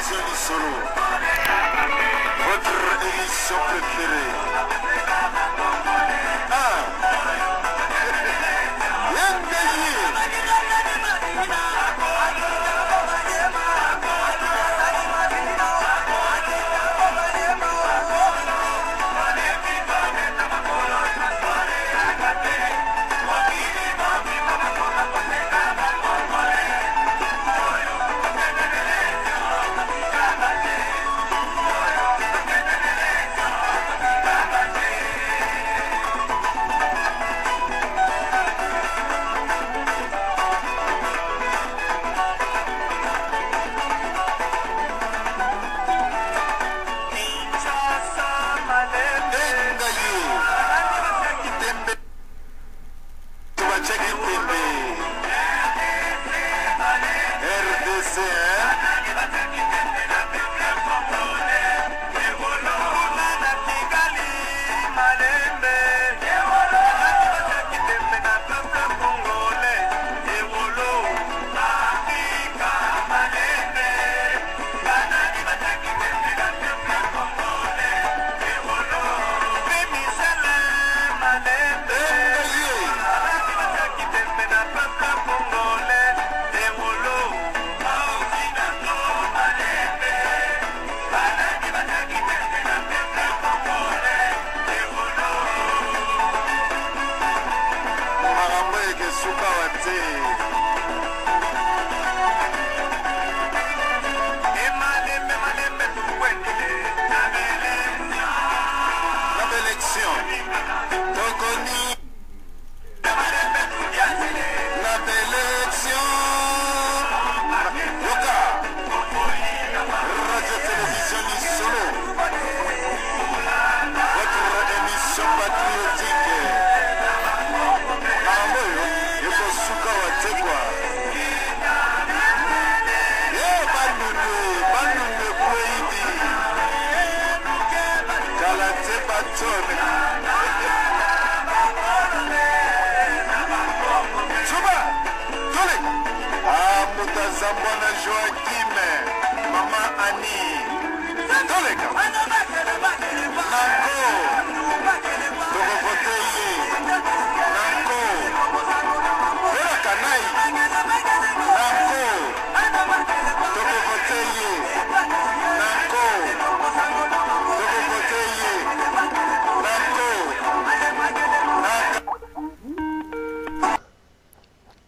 Télévision Lisolo, votre émission préférée. Ah.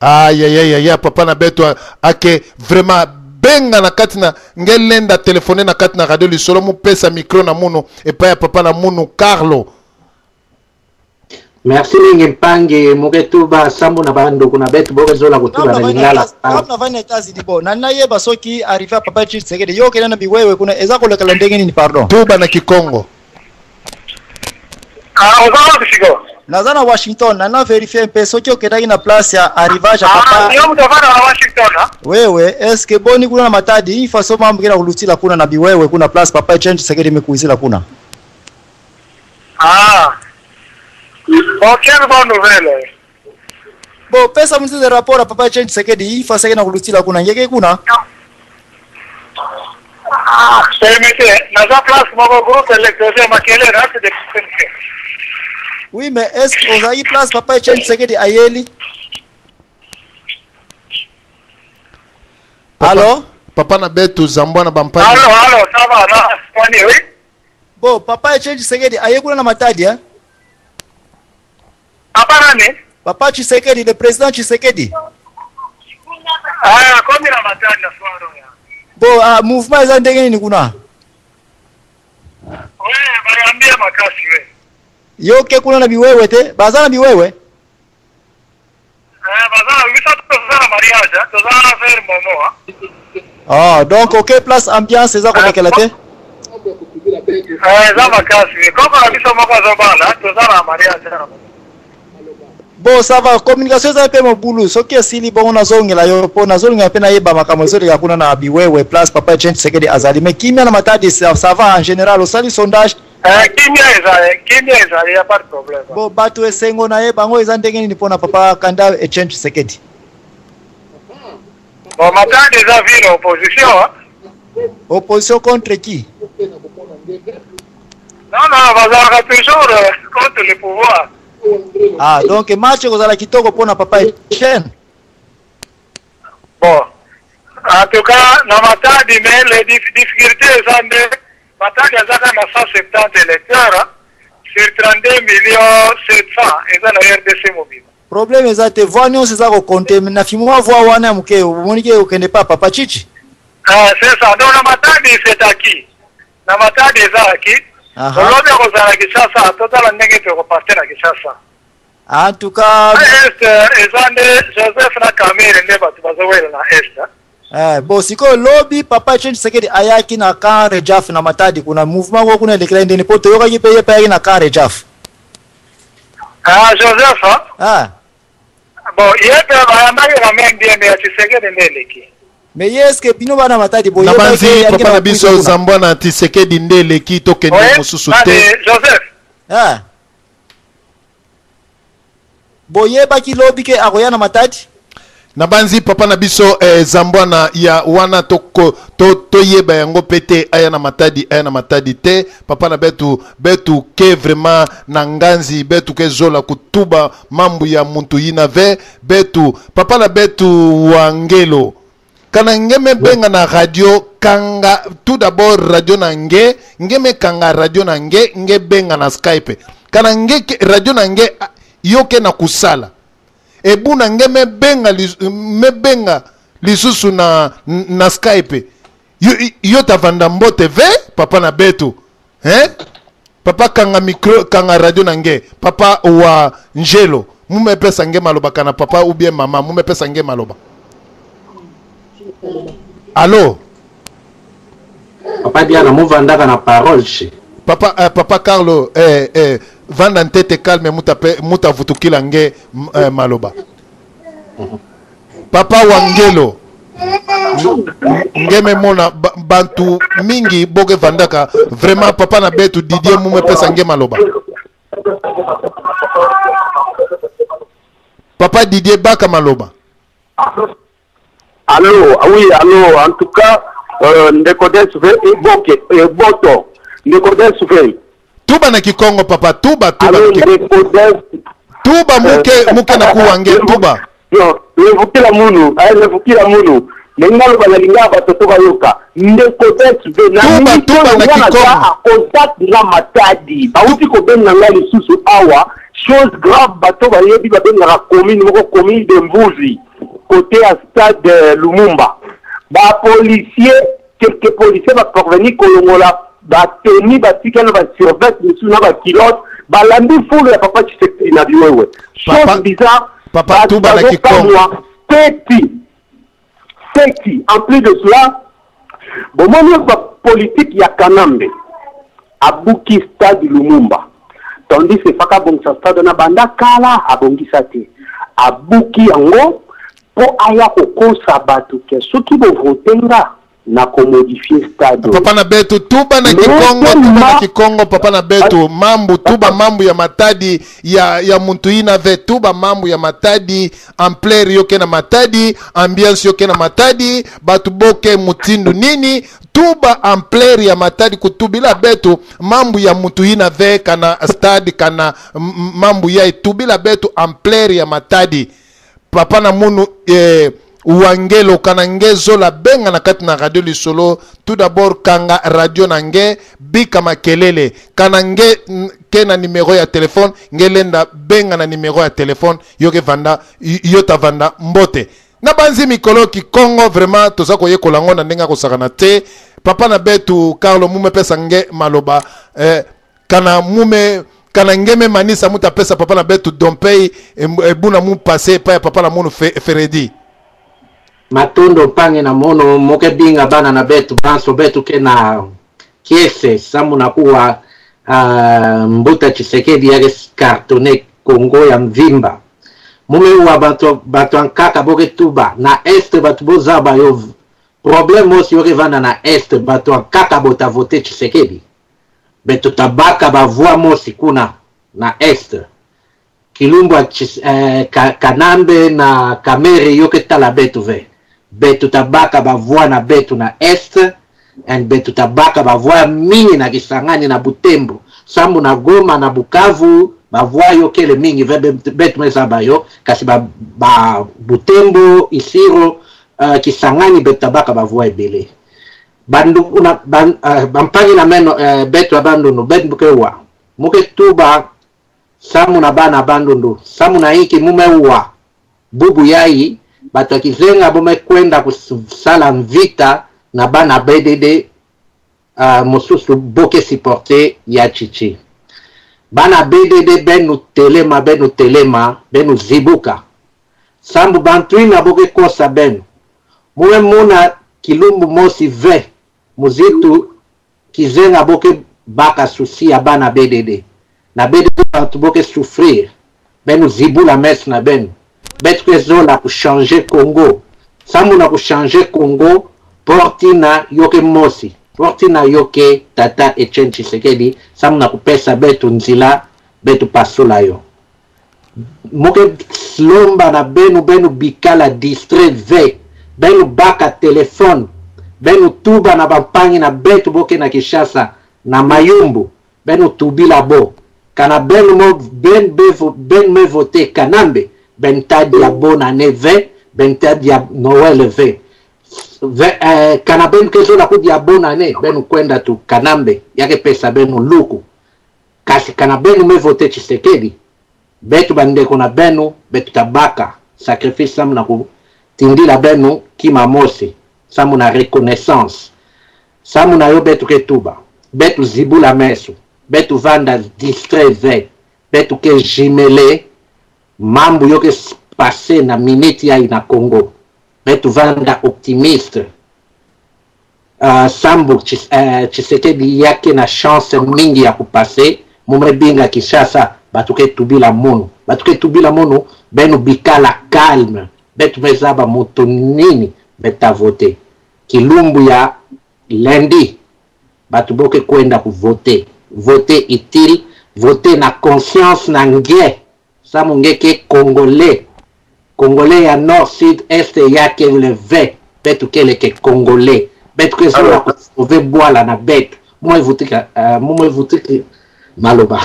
Ayayayaya, papa na beto ake vraiment benga na kati na ngelenda telefone na kati na radio Lisolo, mupesa micro na munu epai ya papa na munu Carlo. Merci mingi mpangi moketuba sambo na bandeko na beto bokezola kotuba na lingala. Na vana États-Unis, bo na nayeba soki arrivé à papa Tshisekedi yo okenda na biwewe kuna eza kolekela ndenge nini, pardon? Tuba na Kikongo. Ah, oza wapi sikoyo? Naza na Washington, na vérifie mpe soki okendaki na place ya arrivage ya papa. Ah, yo moto avanda na Washington, ah? Wewe, est-ce que boni kuna na Matadi façon mambo kena kulutila kuna na biwewe kuna place papa Etienne Tshisekedi mekuizila kuna? Ah. Bon, quelle bonne nouvelle. Bon, pesa mtu de rapport à papa Etienne Tshisekedi façon kena kulutila kuna ngeke kuna? Ah, permettez, naza place moko groupe électrogène Makelele, na c'est des. Oui, mais est-ce que ozali place papa Etienne Tshisekedi ayeli? Allo? Papa na betu zambwa na bampani. Allo, allo, ça va, na kwani, oui? Bon, papa Etienne Tshisekedi aye kuna na Matadi, hein? Papa nani? Papa Tshisekedi, le président Tshisekedi. Ah, komi na Matadi na soir ya. Bon, ah, mouvement eza ndenge nini kuna? Oui, bayambia makasi we. Yo ke kuna na biwewe te? Baza na biwewe? Eh, baza biso toza na mariage, hein? Toza na faire momo, hein? Ah, donc ok, place ambiance eza kolekela te? Eh, eza makasi. Koko na biso moko azobala, toza na mariage na. Bon, ça va, communication eza mpe mobulu. Soki esili bongo nazongela yo mpo nazolinga mpe nayeba makambo ezoleka kuna na biwewe place papa Etienne Tshisekedi azali. Mais kimia na Matadi, ça va en général, osali sondage? Eh, kimia ezali, kimia ezali, y a pas de problème. Bon, bato esengo na ye bango eza ndenge nini mpona papa Kanda Etienne Tshisekedi? Bon, Matadi eza ville opposition, hein? Opposition contre qui? Non, non, bazalaka toujours contre le pouvoir. Ah, donc match ekozala kitoko mpona papa Etienne. Bon, en tout cas, na Matadi, mais les difficultés eza nde Matadi aza kaka na 170 électeurs, hein, sur 32 millions 700 eza na RDC mobimba. Problème eza te, voix nyonso eza kokonte na fimwa voix wana ya moke omoni ke okende pa papa Chichi. Ah, c'est ça. Donc na Matadi c'est acquis. Na Matadi eza acquis. Olobi akozala na Kinshasa, totala ndenge tokopase na Kinshasa. En tout cas, Est eza nde Joseph na Kamere nde bato bazowela na Est. Eh, bon sikoyo lobi papa Etienne Tshisekedi ayaki na camp Rejaf na Matadi kuna mouvement moko kuna elekela ndeni po toyokaki mpe ye mpe ayaki na camp Rejaf. Ah, Joseph, hein? Ah. Bon, ye mpe bayambaki quand même bien, mais ya Tshisekedi nde eleki. Mais ye est-ce que bino bana Matadi boyebaki Nabanzi papa na biso Zambwa na Tshisekedi nde eleki, tokende mosusu te. Joseph. Ah. Boyebaki lobi ke akoya na Matadi? Nabanzi papa na biso Zambwana ya wana toyeba to, to yango pe te, aya na Matadi, aya na Matadi te. Papa na betu, betu ke vraiment na nganzi, betu ke zola kutuba mambu ya muntu yina ve, betu papa na betu wangelo. Kana ngeme benga na radio kanga tout d'abord radio na nge, ngeme kanga radio na nge, nge benga na Skype. Kana nge radio na nge yoke na kusala. Ebuna nge mebenga mebenga lisusu na Skype. Yo tavanda mbote ve papa na betu. Hein? Papa kanga micro, kanga radio na nge. Papa wa njelo. Mume pesa nge maloba kana papa ou bien mama, mume pesa nge maloba. Allô? Papa Diana, muvandaka na parole chez. Papa, papa Carlo, vanda ntete calme, muta vutukila nge maloba. Papa Wangelo, ngeme mona bantu mingi boke vandaka vraiment papa na betu Didier mume pesa nge maloba. Papa Didier baka maloba. Allô, oui, allô, en tout cas, Ndeko Desve, Eboke, Eboto, Ndeko Desve. Tuba na Kikongo, papa, tuba, tuba. Allô, Ndeko Desve. Tuba, muke, muke na kuwange, tuba. Non, levukila munu, levukila munu. Nenga loba na linga bato to bayoka. Ndeko Desve, na Tuba, mingi tuba na oyo nga naza Kikongo. a contact nga Matadi. Bauti kobenga nga lisusu awa. Chose grave, bato bayebi babengaka commune moko, commune de Mbuzi, côté ya stade Lumumba. Ba policiers, quelques policiers ba parvenir kolongola ba tenue, ba tika na ba survêt misusu na ba culotte, balandi foule ya papa Tshisekedi na biwewe. Chose Papa, bizarre, papa ba Tuba na Kikongo. bazokamwa, seti, seti. En plus de cela, bomoni ba politique ya Kanambe abuki stade Lumumba. Tandis que faka bongisa stade na banda kala abongisa te. Abuki yango po aya kokosa bato ke soki bovote nga na komodifier stade. Papa na betu tuba na Kikongo, tuba na Kikongo, papa na betu mambu tuba mambu ya Matadi ya muntu ina ve tuba mambu ya Matadi ampleur yoke na Matadi, ambiance yoke na Matadi, batu boke mutindu nini tuba ampleur ya Matadi kutubila betu mambu ya muntu ina ve kana stade kana mambu ya tubila betu ampleur ya Matadi. Papa na munu Wangelo kana ngezo la benga na kati na radio lisolo. Tout d'abord kanga radio na nge bika makelele kana nge ke na numéro ya téléphone ngelenda benga na numéro ya téléphone yoke vanda yota vanda mbote na banzi mikolo ki Congo vraiment toza koyekola ngo na ndenga kosaka na te. Papa na betu Carlo mume pesa nge maloba kana mume kana ngeme manisa muta pesa papa na betu dompei ebuna mu passé pa ya papa na munu Feredi. Matondo pange na mono moke binga bana na betu banso betu ke na kiese samu na kuwa mbuta Tshisekedi yake cartonné Congo ya mvimba. Mume wa bato ankaka boke tuba na est bato bozaba yo problème osi yoke vanda na est bato ankaka bota voter Tshisekedi. Beto tabaka ba voix mosi kuna na est. Kilumbu Kanambe na Kamere yoke tala betu ve. Beto tabaka ba voix na betu na est. And betu tabaka ba voix mingi na Kisangani na Butembo, sambu na Goma na Bukavu ba voix yo kele mingi ve betu meza ba yo kasi ba, ba Butembo, Isiro, Kisangani betu tabaka ba voix ebele. Bandu na ban, bampangi na meno betu ya Bandundu betu bukewa muke tuba samu na bana Bandundu samu na iki mumeua bubu yai bato ya kizenga bomekwenda kusala mvita na bana BDD mosusu boke supporter ya Chichi. Bana BDD benu telema benu telema benu zibuka sambu bantuina boke kosa benu muwe muna kilumbu mosi ve muzitu kizenga boke baka susi ya bana BDD na BDD bantu boke souffrir benu zibula mes na benu betu kezola kuchanger Congo sambu na kuchanger Congo portina yoke mosi portina yoke tata Etienne Tshisekedi sambu na kupesa betu nzila betu pasula yo moke lomba na benu benu bikala distrait ve benu baka telefone benu tuba na bampangi na betu boke na Kinshasa na Mayumbu benu tubila bo kana benu mo ben bevo ben me voter Kanambe ben tadi ya bonne année ve ben tadi ya Noël ve kana benu kezola kudi ya bonne année benu kwenda tu Kanambe yake pesa benu luku kasi kana benu me voter Tshisekedi betu bandeko na benu betu tabaka sacrifice samu na kutindila benu kima mosi samu na reconnaissance samu na yo betu ketuba betu zibula meso betu vanda distrait ve betu ke jimele mambu yoke passé na minute ya na Congo betu vanda optimiste sambu Tshisekedi yake na chance mingi ya kupase mumebinga Kinshasa batuke tubila mono batuke tubila mono benu bikala calme betu mezaba moto nini beta voter kilumbu ya lundi batu boke kwenda ku voter voter utile voter na conscience na nge samu ngeke congolais congolais ya nord sud est yake le v betu keleke congolais betu ke zola ko sauver boila na betu moi voter moi voter maloba.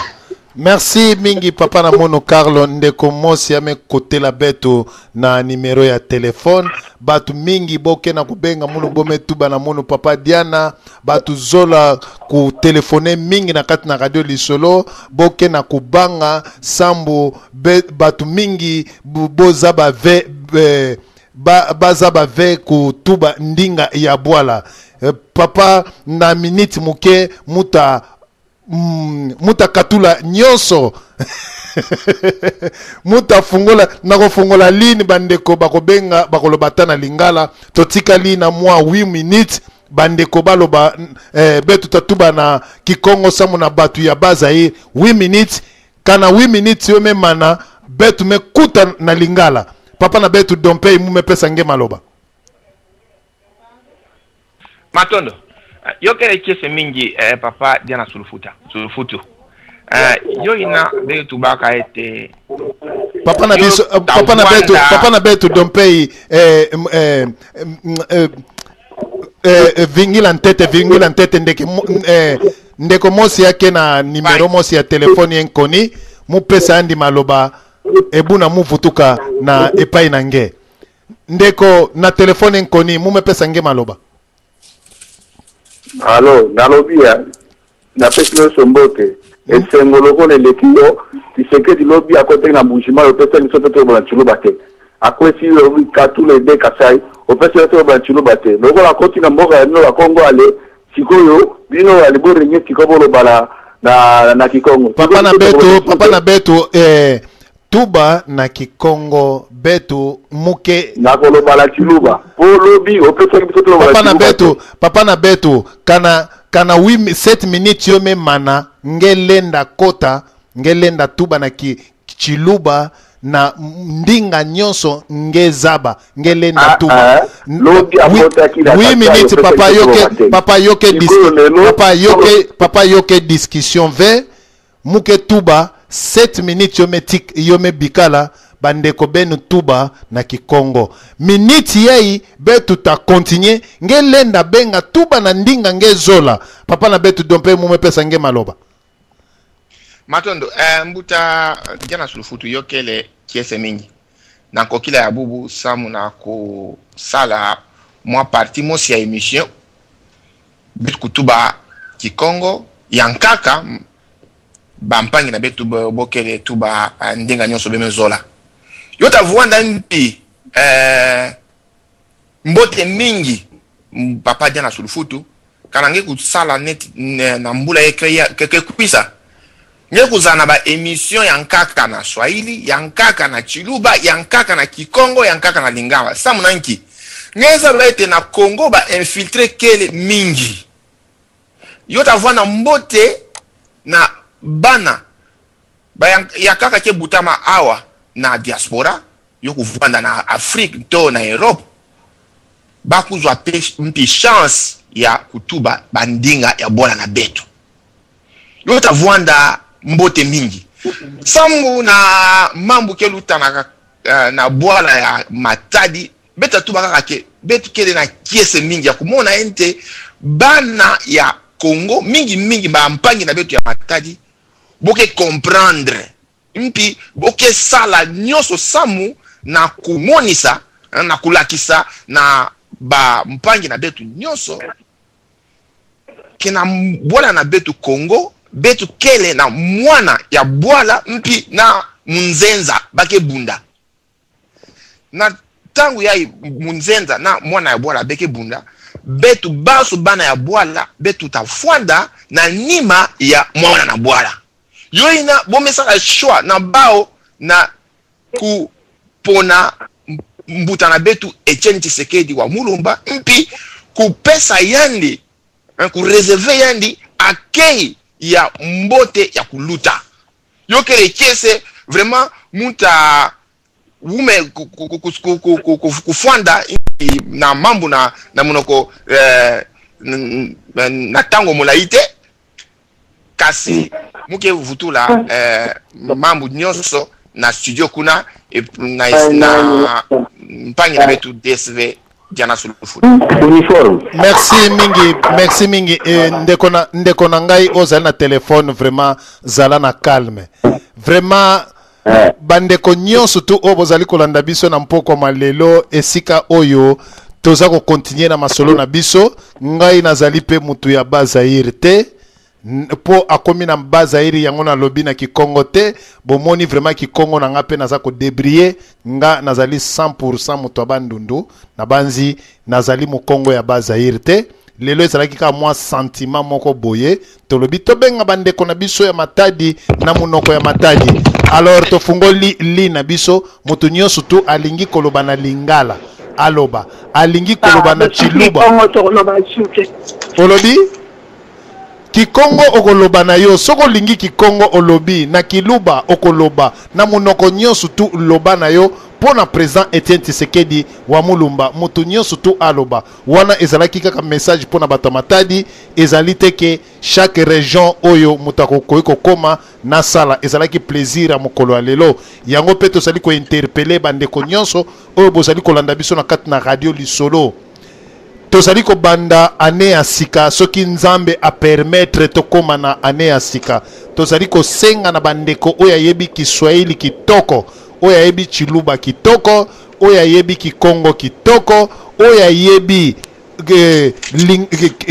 Merci mingi papa na mono Carlo ndeko mosi ame kotela beto na numero ya telefone batu mingi boke na kubenga munu bome tuba na munu papa Diana batu zola ku telefone mingi na kati na radio lisolo boke na kubanga sambu batu mingi boza ba ve baza ba ve kutuba ndinga ya bwala papa na minute muke muta mutakatula nyonso mutafungola nakofungola ligne bandeko bakobenga bakoloba ta na lingala totikali na mwa 8 minutes bandeko baloba betu tatuba na kikongo samu na batu ya bazaire 8 minutes kana 8 minutes yo memana betu mekuta na lingala papa na betu dompei mumepesa nge maloba matondo yokele kiese mingi papa Diana Sulufutu yo ina betu baka ete papa na biso papa na betu dompei vingila ntete ndeke ndeko mosi yake na numero mosi ya telefone yenkoni mupesa andi maloba ebuna muvutuka na epai na nge ndeko na telefone nkoni mumepesa nge maloba. Allo nalobi ya napesi nyonso mbote esengo lokola eleki yo Tshisekedi lobi akotaki na Mbuji-Mayi opesaki biso mpe toyebola Tshiluba te akwesi Katula ede Kasai opesi biso toyebola Tshiluba te lokola akoti na mboka ya bino bakongo ale sikoyo bino ale borenye sikoyo boloba na Kikongo. Papa na betu tuba na Kikongo betu muke nakoloba la Tshiluba po lobi opesaki biso toloba papa na betu kana 8 7 minutes yo memana ngelenda kota ngelenda tuba na Tshiluba na ndinga nyonso ngezaba ngelenda tuba lobi akotaki na 8 minutes papa yoke discussion ve muke tuba 7 minutes yo me tik yo me bikala. Bandeko benu tuba na kikongo. Miniti yai betu ta continuer nge lenda benga tuba na ndinga nge zola. Papa na betu dompe mume pesa nge maloba. Matondo mbuta Diana Sulufutu yokele kiese mingi na kokila ya bubu samu na kosala mwa parti mosi ya émission betu kutuba kikongo ya nkaka bampangi na betu bokele tuba ndinga nyonso beme zola yo tavuanda mpi mbote mingi papa Diana Sulufutu kana nge kusala neti na mbula ye kwisa nge kuzala na ba émission ya nkaka na Swahili, ya nkaka na Chiluba, ya nkaka na Kikongo, ya nkaka na Lingala. Samu nanki nge zala ete na Congo ba infiltre kele mingi. Yo tavwana mbote na bana ba ya kaka ke butama awa na diaspora yo kuvanda na Afrique to na Europe bakuzwa mpi chance ya kutuba bandinga ya bola na beto. Yo tavwanda mbote mingi sambu na mambu ke lutana na bwala ya Matadi beta tuba kaka ke betu kele na kiese mingi ya kumona ente bana ya Congo mingi mingi ba mpangi na betu ya Matadi boke comprendre mpi boke sala nyonso samu na kumonisa na kulakisa na ba mpangi na betu nyonso ke na bwala na betu Congo betu kele na mwana ya bwala mpi na munzenza bake bunda na tangu ya munzenza na mwana ya bwala beke bunda betu baso bana ya bwala betu tafwanda na nima ya mwana na bwala yo ina bomesaka choix na bao na kupona mbuta na betu Etienne Tshisekedi wa Mulumba mpi kupesa yandi kureserve yandi akei ya mbote ya kuluta yo kele kiese vraiment muta wume kufwanda na mambu na monoko na tango molai te kasi muke vutula mambu nyonso na studio kuna na mpangi na betu DSV Diana Sulufutu. Uniforme. Merci mingi, merci mingi. Ndeko na ngai ozali na téléphone vraiment zala na calme. Vraiment bandeko nyonso tu oyo bozali kolanda biso na mpokwa malelo esika oyo toza kokontinue na masolo na biso. Ngai nazali pe mutu ya Bazaire te po akomi na Bazaire yango na lobi na Kikongo te. Bomoni vraiment Kikongo na nga pe naza ko débrier. Nga nazali 100% mutu ya Bandundu na banzi nazali mokongo ya Bazaire te. Lelo ezalaki kaka mwa sentiment moko boye tolobi tobenga bandeko na biso ya Matadi na monoko ya Matadi. Alors tofungoli li na biso moto nyonso tu alingi koloba na Lingala aloba, alingi koloba na Chiluba olobi Kikongo okoloba na yo, soko olingi Kikongo olobi, na Kiluba okoloba, na monoko nyonso tu loba na yo mpo na président Etienne Tshisekedi wa Mulumba. Moto nyonso tu aloba. Wana ezalaki kaka message mpo na bato ya Matadi, ezali te ke chaque région oyo moto akoki kokoma na sala. Ezalaki plaisir ya mokolo ya lelo. Yango mpe tozali kointerpeller bandeko nyonso oyo bozali kolanda biso na kati na radio Lisolo. Tozali kobanda année ya sika, soki Nzambe a permettre tokoma na année ya sika. Tozali kosenga na bandeko oyo ayebi Kiswahili kitoko, oyo ayebi Chiluba kitoko, oyo ayebi Kikongo kitoko, oyo ayebi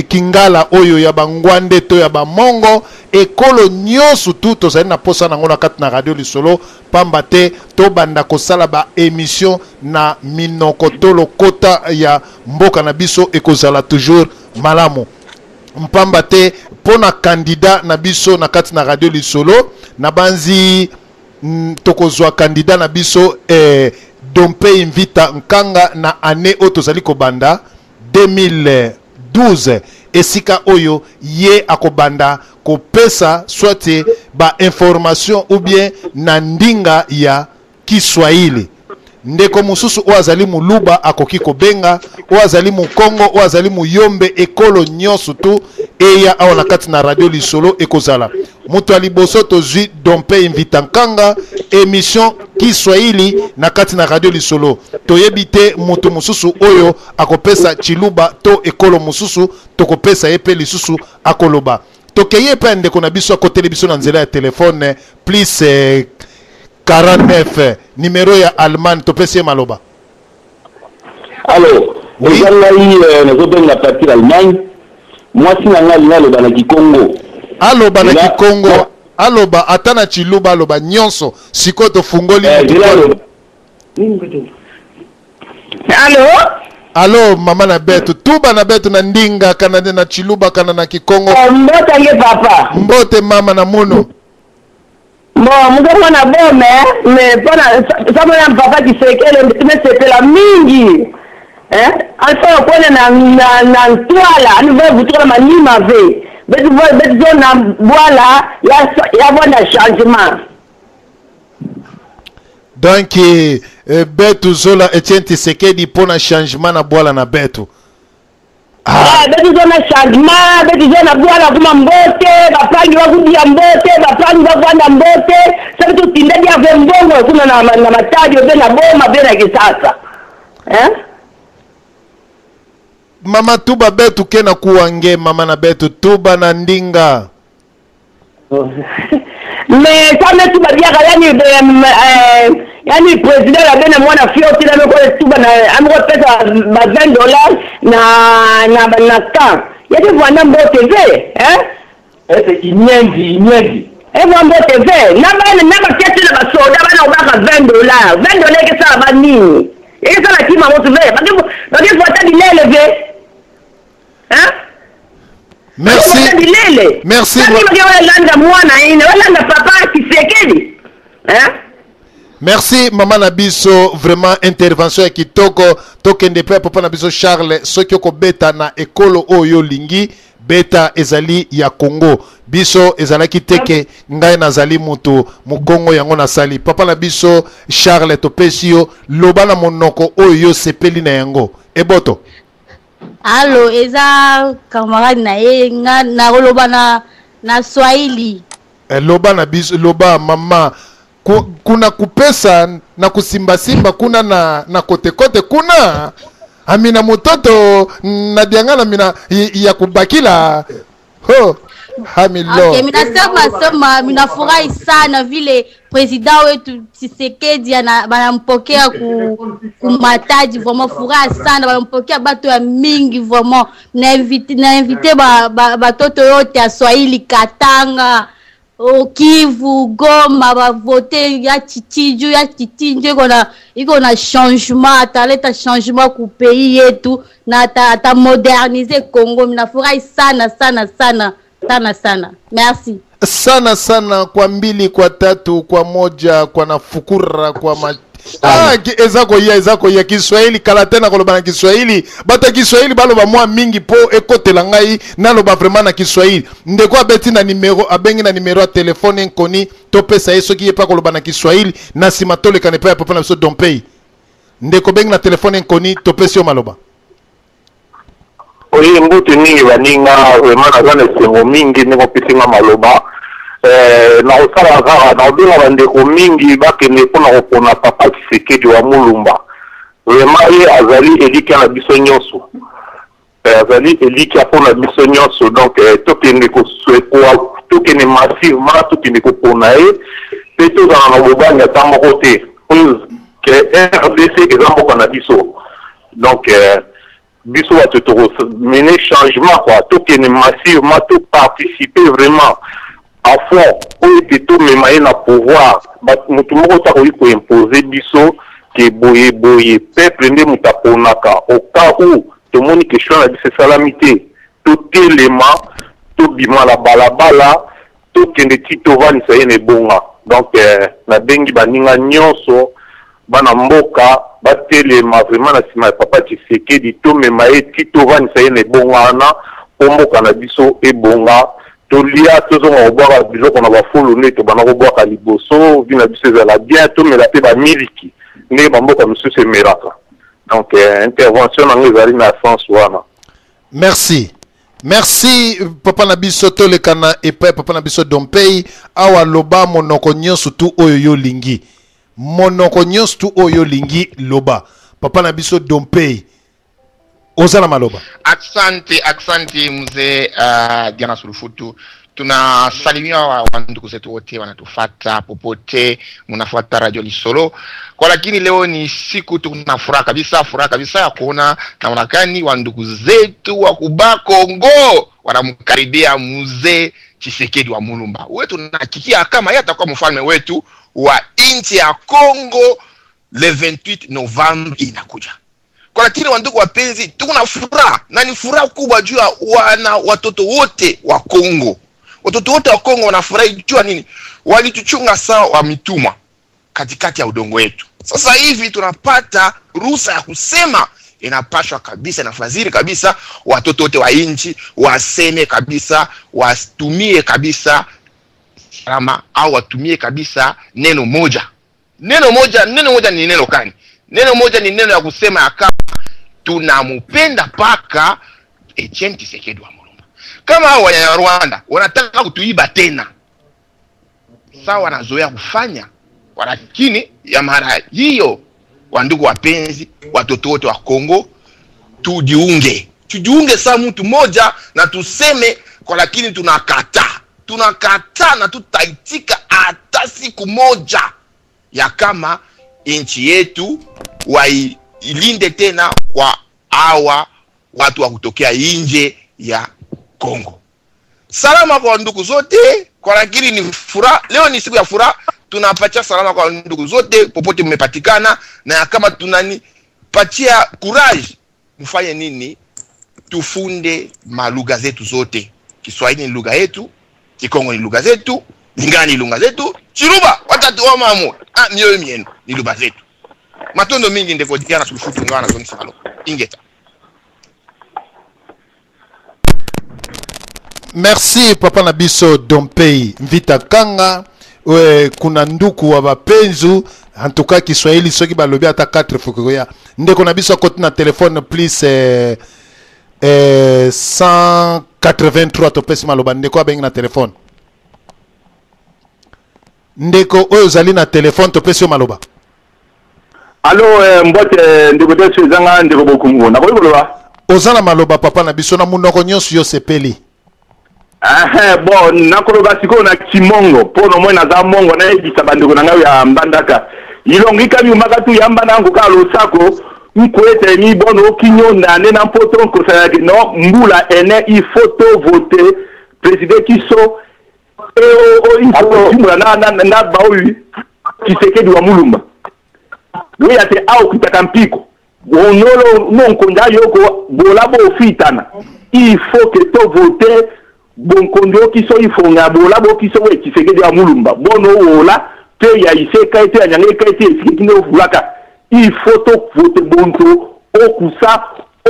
Kingala oyo ya bangwande to ya bamongo, ekolo nyonso tu tozali na posa nango na kati na radio Lisolo, pamba te tobanda kosala ba émission na minoko to lokota ya mboka na biso ekozala toujours malamu. Mpamba te pona candidat na biso na kati na radio Lisolo na banzi tokozwa candidat na biso Dompe Invita Nkanga na année oyo tozali kobanda 2012, esika oyo ye akobanda kopesa soit ba information ou bien na ndinga ya Kiswahili. Ndeko mosusu oyo azali muluba akoki kobenga, oyo azali mukongo, oyo azali muyombe, ekolo nyonso tu eya awa na kati na radio Lisolo ekozala. Moto ya liboso tozwi Dompe Invita Nkanga, emission Kiswahili na kati na Radio Lisolo. Toyebi te moto mosusu oyo akopesa Tshiluba to ekolo mosusu, tokopesa ye mpe lisusu akoloba. Tokei epai ya ndeko na biso akoteli biso na nzela ya telefone plus eh, 49 numero ya Allemagne, topesi ye maloba. Allo, Oui. eza ngai eh, nazobenga partir Allemagne. Mwasi na ngai alingi aloba na Kikongo. Aloba na Ela- Kikongo, aloba ata na Tshiluba, aloba nyonso. Sikoyo tofungoli Eh, moto zela po aloba. Allo? Allo mama na betu, tuba na betu na ndinga kana na Tshiluba kana na Kikongo. Oh, mbote nge papa. Mbote mama na muno. Bon, muke mwana bome, mais pona samona papa Tshisekedi mesepela mingi. Eh? Alpha okone na na na ntwala, ani va vutuka manima ve. Betu va betu zo na bwala ya ya bona changement. Donc eh, betu zola Etienne Tshisekedi pona changement na bwala na betu. Ah. Betu zo na changement, betu zo na bwala kuma mbote, bapangi bakudia mbote, bapangi bakwanda mbote, sabi tutinda dia ve mbongo kuna na na Matadi be na Boma be na Kisasa. Eh? Mama tuba betu ke na kuwange mama na betu tuba na ndinga. Mais ça me tuba biaka yani yani président la bena mwana fioti na meko tuba na amiko pesa ba 20 dollars na na na camp. Yati vwanda mbote ve, eh? Ese inyenzi inyenzi. E vwa mbote ve, na bana na baketi na basoda bana obaka 20 dollars. 20 dollars ke sala ba nini? Eke sala kima moto ve. Baki baki vwata dilele ve. Hein? Merci. Bilele. Merci. Sasa baki walanda mwana ine, walanda papa Tshisekedi. Hein? Merci mama na biso, vraiment intervention ya kitoko. Tokende pe papa na biso Charles, soki okobeta na ekolo oyo olingi beta ezali ya Congo. Biso ezalaki teke ngai nazali mutu mukongo yango nasali. Papa na biso Charles topesi yo loba na monoko oyo yo sepeli na yango. Eboto. Allo, eza camarade na ye nga nakoloba na na Swahili. Eh, loba na biso, loba mama. Kuna kupesa na kusimbasimba kuna na, na kotekote kuna amina mutoto na diangana mina ya kubakila ho hamilo. Okay, minasema sema minafurahi sana vile president wetu Tshisekedi banampokea ku Matadi, vraiment furaha sana, banampokea bato ya mingi vraiment. Na invite, na invite ba, ba, batoto yote ya Swahili Katanga, au Kivu, Goma, ba voter ya Chichiju, ya Chichinju, iko na changement, ataleta changement ku pays yetu na ata moderniser Congo. Minafurahi sana sana sana sana sana. Merci. Sana sana kwa mbili, kwa tatu, kwa moja, kwa nafukura, kwa ma Ah, ezako ya, ezako ya Kiswahili kala tena koloba na Kiswahili. Bata Kiswahili baloba mwa mingi po ekotela ngai naloba vraiment na Kiswahili. Ndeko abeti na numero, abengi na numero ya telefone nkoni topesa ye soki ye pa koloba na Kiswahili na sima toleka ne pa ya papa na biso Dompei. Ndeko bengi na telefone nkoni topesi yo maloba. Oye mbote mingi baninga, vraiment naza na esengo mingi ndenge opesi nga maloba. Na kosala kaka na kobenga bandeko mingi bakende mpona kopona papa Tshisekedi wa Mulumba. Vraiment ye azali elikya na biso nyonso. Azali elikya mpona biso nyonso. Donc tokende tokende massivement, tokende kopona ye pe tozala na bobangi ata moko te. Ke RDC eza mboka na biso. Donc biso bato toko mener changement quoi, tokende massivement, to participer vraiment à fond oyo ete tomema ye na pouvoir. Motu moko te akoki koimpose biso ke boye boye, peuple nde moto aponaka. Au cas où tomoni ke choix na biso esalami te, totelema, tobima na balabala, tokende ti tovandisa ye na ebonga. Donc nabengi baninga nyonso bana mboka batelema vraiment na nsima ya papa Tshisekedi, tomema ye ti tovandisa ye na ebonga wana mpo mboka na biso ebonga. Tolia, tozonga kobwaka biloko na bafulu nde tobanda kobwaka liboso, vi na biso ezala bien, tomela mpe bamiliki ndenge bamboka mosusu emelaka. Donc intervention nango ezali na sens wana. Merci. Merci papa na biso tolekana epai papa na biso Dompei awa loba monoko nyonso tu oyo yo lingi. Monoko nyonso tu oyo yo lingi loba. Papa na biso Dompei oza na maloba. Asante, asante mzee Diana Sulufutu. Tunasalimia wa ndugu zetu wote wanatufata popote, mnafuata Radio Lisolo kwa, lakini leo ni siku tuna furaha kabisa, furaha kabisa ya kuona namna gani wa ndugu zetu wa kuba Kongo wanamkaribia mzee Tshisekedi wa Mulumba wetu. Tunahakikia kama yeye atakuwa mfalme wetu wa nchi ya Kongo le 28 Novembre inakuja. Kwa lakini wandugu wapenzi, tuna furaha na ni furaha kubwa juu ya wana watoto wote wa Kongo. Watoto wote wa Kongo wanafurahi juu ya nini? Walituchunga sawa wa mitumwa katikati ya udongo wetu. Sasa hivi tunapata ruhusa ya kusema, inapashwa kabisa, inafadhili kabisa watoto wote wa nchi waseme kabisa, watumie kabisa salama au watumie kabisa neno moja. Neno moja, neno moja ni neno kani? Neno moja ni neno ya kusema ya kama tunamupenda paka Etienne Tshisekedi wa Mulumba. Kama hao Wanyarwanda wanataka kutuiba tena, sawa wanazoea kufanya, lakini ya mara hiyo, wandugu wapenzi, watoto wote wa Kongo, tujiunge, tujiunge saa mtu moja na tuseme kwa, lakini tunakataa, tunakataa na tutaitika hata siku moja ya kama nchi yetu wailinde tena kwa hawa watu wa kutokea nje ya Kongo. Salama kwa ndugu zote, kwa lakini ni furaha, leo ni siku ya furaha, tunapatia salama kwa ndugu zote popote mmepatikana, na kama tunanipatia courage, mfanye nini? Tufunde malugha zetu zote. Kiswahili ni lugha yetu, Kikongo ni lugha zetu, Lingala ni lugha zetu, Chiluba watatu wa mamu, mioyo mienu ni lugha zetu. Matondo mingi ndeko Diana Sulufutu ngana zoni salo. Ingeta. Merci papa na biso Dompei Mvita Kanga. We, kuna nduku wa bapenzu en tout cas Kiswahili soki balobi ata 4 fukuya. Ndeko na biso akoti na téléphone plus 183 topesi maloba ndeko abengi na téléphone. Ndeko oyo ozali na téléphone topesi yo maloba. Allo, mbote ndeko Desu ezanga ndeko Bokungu. Nakoki koloba? Oza na maloba papa na biso na munoko nyonso yo sepeli. Bon, nakoloba sikoyo na kimongo mpo na moi naza mongo nayebisa bandeko na ngai ya Mbandaka. Ilongi kami umaka tu ya Mbandaka nkoka losako nkwete mi bono okinyo nane na mpoto nkosalaki no mbula ene il faut to voter président kiso il faut timula na baoyu Tshisekedi wa Mulumba. We ate au kitaka mpiko. Onolo non nkonda yoko bola bo fitana. Il faut que to voter bonkondo kiso ifonga bola bo kiso we Tshisekedi wa Mulumba. Bono wola te ya iseka te ya nyangeka te sikino fulaka. Il faut to voter bonto okusa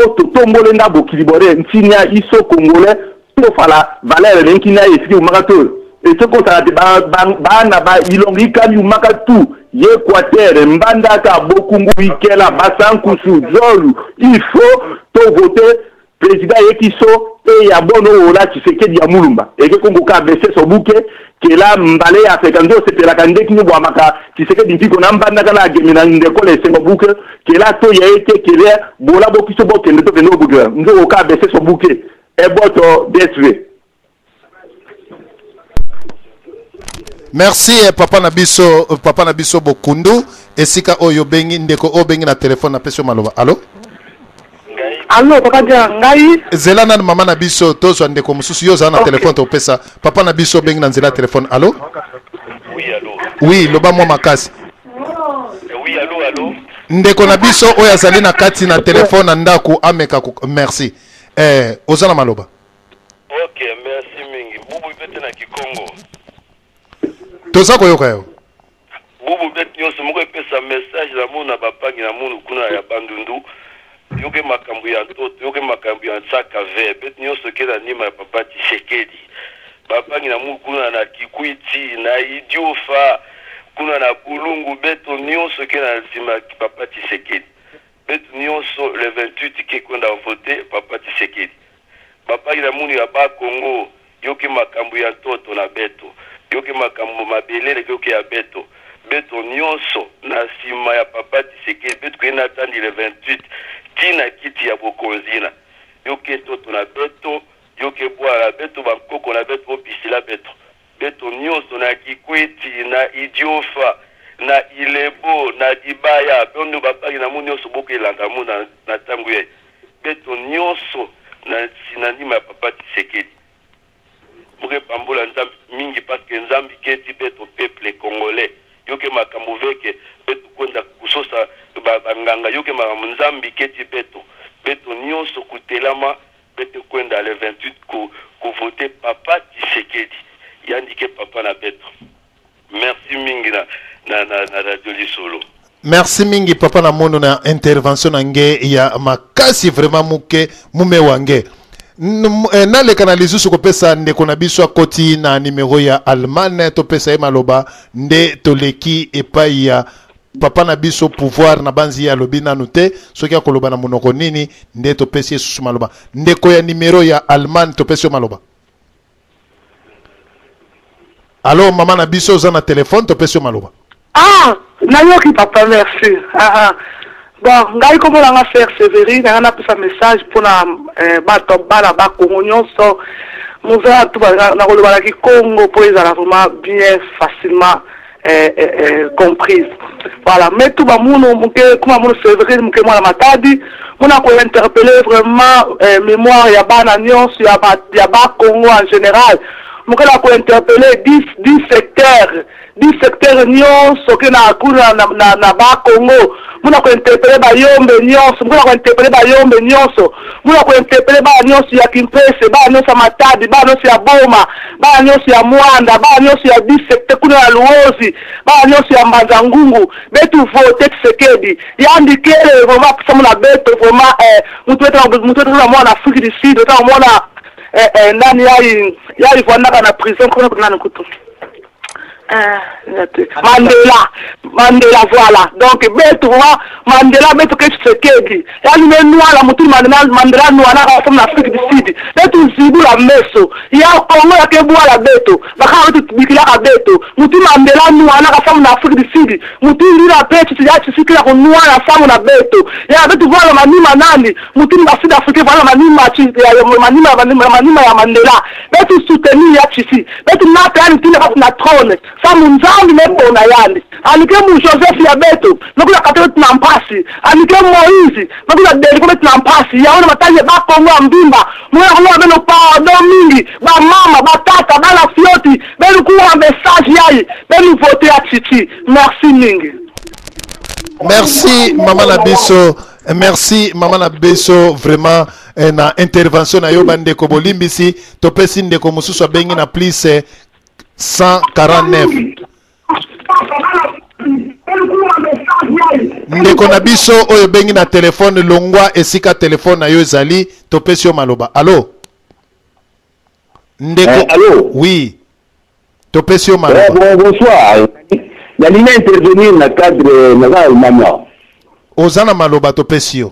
ototombole nda bokilibore ntinya iso congolais to fala valeur nkina esiki umakato. Et ce qu'on s'arrête, ba na ba ilongi kami umaka tout Équateur, Mbandaka, Bokungu, Ikela, Basankusu, Zolu, il faut to voter président Ekiso et ya bono ola Tshisekedi ya Mulumba. Et que Congo ka baissé son bouquet, que là Mbale ya Afrika nzo sepela ka ndeki ni bwamaka Tshisekedi mpiko na Mbandaka na gemina ndeko le sengo bouquet, que là to ya été que là bola bokiso bokende to kendo bouquet. Nzo ka baissé son bouquet. Et boto DSV. Merci papa na biso, papa na biso Bokundu esika oyo bengi ndeko oyo bengi na téléphone na pesio maloba. Allo? Allo papa dia ngai. Zela nanu mama na biso tozwa ndeko mosusu yo ozala na téléphone topesa papa na biso bengi na nzela téléphone. Allo? Oui, allo. Oui, loba mwa makasi. Oui, allo, allo. Ndeko na biso oyo azali na kati na téléphone na ndako ameka merci. Oza na maloba. OK, merci mingi. Bubu bete na Kikongo. Toza koyoka yo. Bubu bete nyonso moko epesa message na mona bapangi na munu kuna ya Bandundu. Yoke makambo ya ntoto, yoke makambo ya ntsaka ve. Bete nyonso ke na nima ya papa Tshisekedi. Bapangi na munu kuna na Kikwiti, na Idiofa, kuna na Bulungu, beto nyonso ke na nsima ya papa Tshisekedi. Beto nyonso le 28 ke kwenda voter papa Tshisekedi. Bapangi na munu ya ba Kongo yoke makambo ya ntoto na beto yoke makambo mabelele yoke ya beto beto nyonso na sima ya papa Tshisekedi beto kende na tandi le 28 ti na kiti ya bokonzi na yoke ntoto na beto yoke bwala na beto bankoko na beto bobisila beto beto nyonso na Kikwiti na Idiofa na Ilebo na Dibaya bondo bapangi na mu nyonso bokelanda mu na, na tango ya beto nyonso na sina ndima ya papa Tshisekedi moke pambola Nzambe mingi parce que Nzambe keti beto peuple congolais yoke makambo veke beto kwenda kusosa banganga ba yoke makambo Nzambe keti beto beto nyonso kutelama Bete kwenda le 28 ko ko voter papa Tshisekedi yandike papa na beto merci mingi na na na, na radio lisolo. Merci mingi papa na mono na intervention na nge ya makasi vraiment muke mume wange eh, naleka na lisusu kopesa ndeko na biso akoti na nimero ya Allemagne topesa ye maloba nde toleki epai ya papa na biso pouvoir na banzi ye alobi nanu te soki akoloba na monoko nini nde topesi ye susu maloba ndeko ya nimero ya allemagne topesi yo maloba alo mama na biso oza na telefone topesi yo maloba ah nayoki papa merci ah, ah. bon ngai kombo na nga fer severine nanga napesa message mpona eh, bato bana bakongo nyonso mozala tu nakoloba na kikongo mpo ezala vraiment bien facilement eh, eh, eh, comprise voilà mais tout bamunu moke kuma munu severine moke mwana matadi muna kointerpelle vraiment eh, mémoire ya bana nyonso ya ba, ya bakongo en général moke na kointerpelle 10 10 secteurs 10 secteurs nyonso ke na kuna na, na, na bakongo muna kointerpelle bayombe nyonso moke na kointerpelle bayombe nyonso muna kointerpelle bana nyonso ya kimpese bana nyonso ya matadi bana nyonso ya boma bana nyonso ya mwanda bana nyonso ya disekte kuna na luozi bana nyonso ya mbanza ngungu betu vote tshisekedi yandi kele vraiment apesa mona beto vraiment eh, mutu mutu na mwana afrique du sud otanga mwana eh, eh, nani yayi yayi vandaka na prison kuna nani kutu Eh, Mandela, Mandela, voilà. Donc, betu wa Mandela, betu ke Tshisekedi. Yani ne nwala mutu Mandela, Mandela nwala ka na Afrique du Sud. Betu zibu la meso. Ya Congo ya ke bwala betu. Baka betu bikila ka betu. Mutu Mandela nwala ka na Afrique du Sud. Mutu ndila petu ya Tshisekedi ya ko nwala samu na betu. Ya betu voilà manima nani. Mutu ba Sud Africain voilà manima ya manima manima ya Mandela. Betu soutenir ya Tshisekedi. Betu nata yani tina kati na trone samu nzambi me bona yandi anike mu joseph ya betu nokula kate betu na mpasi anike moïse nokula deliko betu na mpasi yaona matali ba kongo ya mbimba mwana kongo beno pardon mingi ba mama ba tata bana fioti benu kuwa message yayi benu vote ya chichi merci mingi. Merci maman na biso merci maman na biso vraiment eh, na intervention na yo bandeko bolimbisi topesi ndeko mosusu abengi na plus 149 ndeko na biso oyo obengi na telefone longwa esika telefone na yo ezali topesi yo maloba alo ndeko eh, alo oui topesi yo maloba eh, bon, bonsoir nalingi na intervenir na cadre naza allemagne oza na maloba topesi yo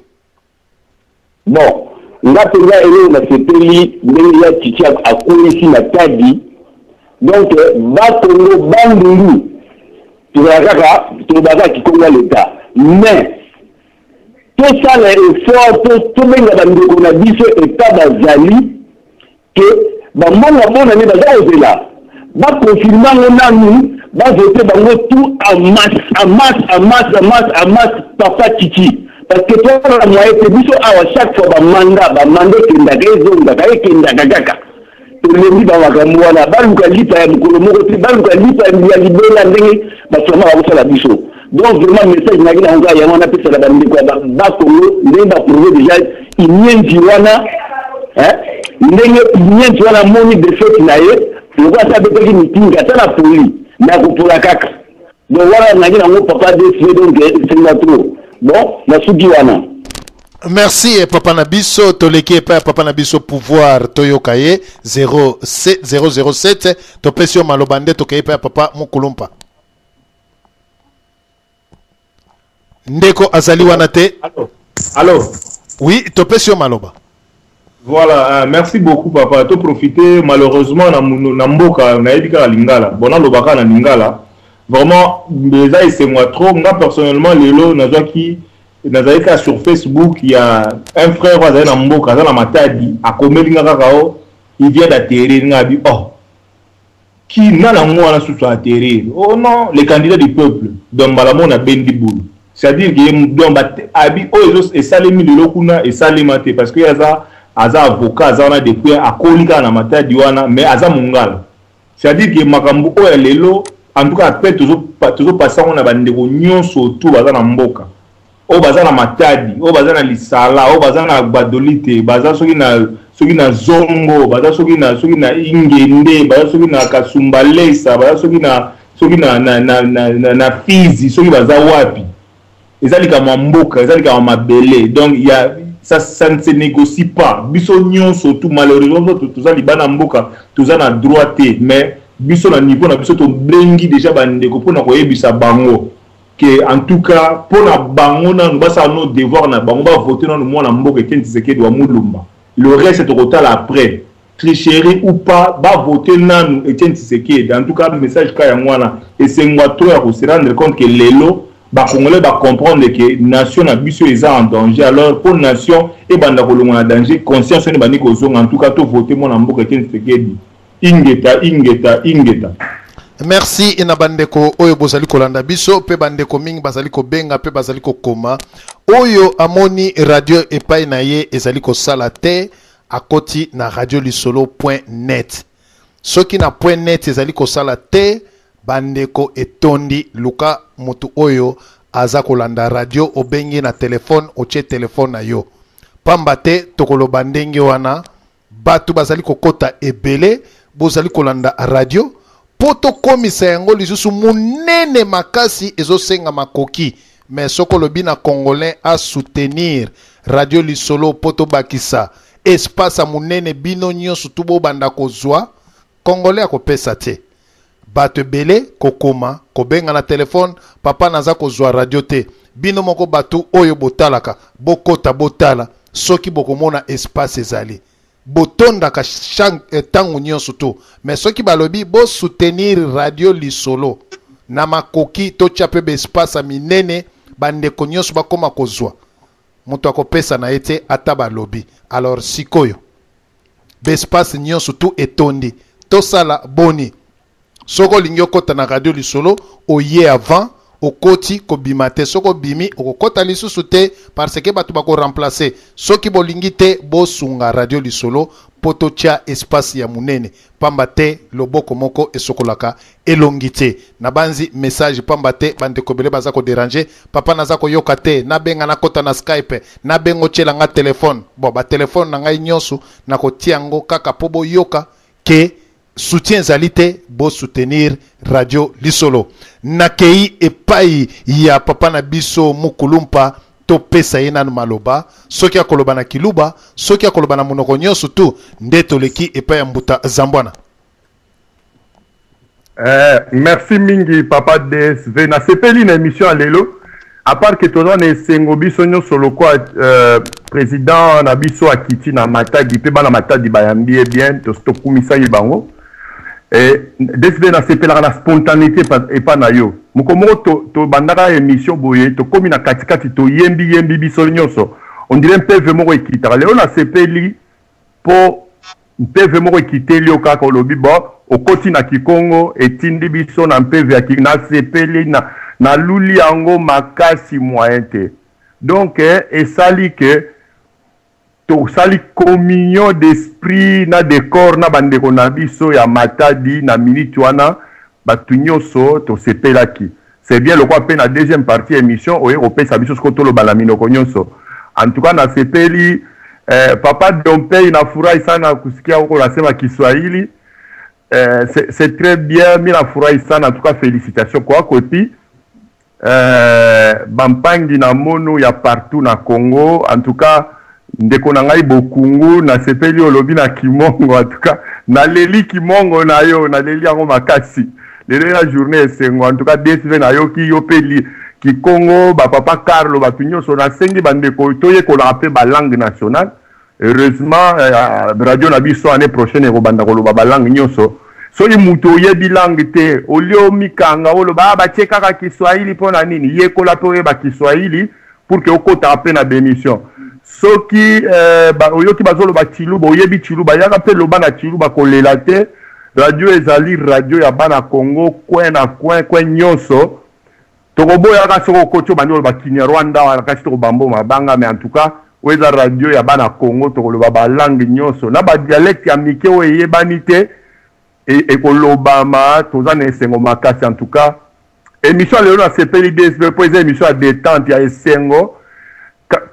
Bon, nga penza eloko na sepeli ndenge ya Tshitshi akweyisi Matadi, donc ba Kongo Bandundu tozala kaka tolobaka kaka kikongo ya l'etat mais tosala effort tobenga bandeko na biso etat bazali que ba mbongo ya bonne annee baza kozela ba confirme yango nanu ba vote bango tout en masse en masse en masse en masse en masse papa Tshitshi parce que toza na moyen te biso awa chaque fois ba mandat ba mandat ekendaka ezongaka ekendaka kaka tolembi ba makambo wana baluka lipa ya mokolo moko te baluka lipa ya libela ndenge baframa bakosala biso donc vraiment message nayaki na yango kaka yango wana apesaka bandeko ya bakongo ndenge baprouve déjà inienzi wana ndenge inienzi wana amoni defaite na ye lokola ata abetaki mitingi ata na poli me akopola kaka donc wana nayaki nango papa desve donc esenga trop bon nasuki wana merci eh, papa na biso toleki epai ya papa na biso pouvoir toyoka ye 007 topesi yo maloba nde tokei epai ya papa mukulumpa ndeko azali wana te alo oui topesi yo maloba. Voilà, merci beaucoup papa. To profiter malheureusement na na mboka nayebi kaka lingala. Bon naloba kaka na lingala. Vraiment eza esengo ya trop. Nga personnellement lelo nazwaki nazali kaka sur Facebook ya un frère oyo azali na mboka aza na Matadi akomeli nga kaka o il vient d'atterrir nga abi oh qui nani yango wana susu atterrir oh non le candidat du peuple donc mbala moko nabendi bulu c'est-à-dire que donc abi oyo esalemi lelo kuna esalema te parce que aza aza avocat aza wana depuis akoli kaka na Matadi wana mais aza mongala c'est-à-dire que makambo oyo ya lelo en tout cas après tozopasa yango na bandeko nyonso tu baza na mboka oyo baza na Matadi oyo baza na Lisala oyo baza na Gbadolite baza soki na soki na Zongo baza soki na soki na Ingende baza soki na Kasumbalesa baza soki na soki na na na na, na, na Fizi soki baza wapi eza likambo ya mboka eza likambo ya mabele donc ya ça, ça ne se négocie pas biso nyonso tout malheureusement toza libanda mboka toza na droit te mais biso na niveau na biso tobengi déjà bandeko mpona koyebisa bango que en tout cas mpona bango nanu basala no devoir na bango bavote nanu mwana mboka Etienne Tshisekedi wa Mulumba le reste tokotala après tricherie ou pas bavote nanu Etienne Tshisekedi en tout cas message ka yango wana esengwa trop ya ko se rendre compte que lelo bacongolais bacomprendre que nation na biso eza en danger alors mpo nation ebanda kolongwa na danger conscience wana ebandi kozonga en tout cas tovote mwana mboka Etienne Tshisekedi ingeta ingeta ingeta. Merci na bandeko oyo bozali kolanda biso mpe bandeko mingi bazali kobenga mpe bazali kokoma. Oyo amoni radio epai na ye ezali kosala te akoti na radiolisolo.net. Soki na point net ezali kosala te bandeko etondi luka motu oyo aza kolanda radio obengi na telefone otie telefone na yo. Pamba te tokoloba ndenge wana bato bazali kokota ebele bozali kolanda radio mpo tokomisa yango lisusu monene makasi ezosenga makoki mais soki olobi na congolais a soutenir radio lisolo mpo tobakisa espace ya monene bino nyonso tu bobanda kozwa congolais akopesa te bato ebele kokoma kobenga na telefone papa naza kozwa radio te bino moko bato oyo botalaka bokota botala soki bokomona espace ezali botondaka ntango nyonso to mais soki balobi bosoutenir radio lisolo na makoki totya mpe baespace ya minene bandeko nyonso bakoma kozwa moto akopesa na ye te ata balobi alors sikoyo baespace nyonso tu etondi tosala boni soki olingi okota na radio lisolo oye avant okoti kobima te soki obimi okokota lisusu te parce que bato bakoremplace soki bolingi te bosunga radio lisolo mpo totya espace ya monene pamba te loboko moko esokolaka elongi te nabanzi message pamba te bandeko ebele baza koderange papa naza koyoka te nabenga nakota na skype nabenga otyela nga telefone bon batelefone na ngai nyonso nakotia yango kaka mpo boyoka ke soutien ezali te bosoutenir radio lisolo nakei epai ya papa na biso mukulumpa topesa ye nanu maloba soki akoloba na kiluba soki akoloba na monoko nyonso tu nde toleki epai ya mbuta zambwana. Merci mingi papa DSV nasepeli na émission ya lelo à part que toza na esengo biso nyonso lokwa président na biso akiti na Matadi mpe bana Matadi bayambi ye bien tokumisaki bango DSV nasepelaka na spontanéité epa na yo moko moko tobandaka émission boye tokomi na katikati toyembi yembi biso nyonso on dirait mpeve moko ekitaka lelo nasepeli po mpeve moko ekiteli yo kaka olobi bon okoti na kikongo etindi biso na mpeve ya nasepeli na naluli yango makasi moyen te donc esali ke tosali communion d'esprit na de corps na bandeko na biso ya Matadi na minute wana bato nyonso tosepelaki c'est bien lokwa mpe na deuxième partie émission oye kopesa biso siko toloba na minoko nyonso en tout cas nasepeli papa Dompei nafurahi sana kusikia huko unasema Kiswahili c'est très bien mi nafurahi sana en tout cas félicitations kwako et puis bampangi na mono ya partout na Congo en tout cas ndeko na ngai bokungu nasepeli olobi na kimongo en tout cas naleli kimongo na yo naleli yango makasi lelo ya journée esengo en tout cas DSV nayoki yo mpe kikongo bapapa Carlo bato nyonso nasengi bandeko toyekolaka mpe balangue nationale. Heureusement radio na biso annee prochaine ekobanda koloba ba langue nionso. Soki mutu oyebi langue te, au lieu omikanga oloba ah batie kaka kiswahili pona nini, yekola pe oyeba kiswahili pour que okotaka pe na ba emissions. Soki oyoki bazoloba tshiluba, oyebi tshiluba, yaka pe loba na tshiluba, kolela te. Radio ezali radio ya bana Congo coin na coin, coin nionso. Tokoboya kaka soki okoti obandi koloba kinyarwanda wana kasi tokobambo mabanga mais en tout cas oyo eza radio ya bana Congo tokoloba ba langue nionso na ba dialecte ya mike oyo eyebani te ekolobama toza na esengo makasi en tout cas emission ya lelo nasepeli DSP po eza emission ya detente ya esengo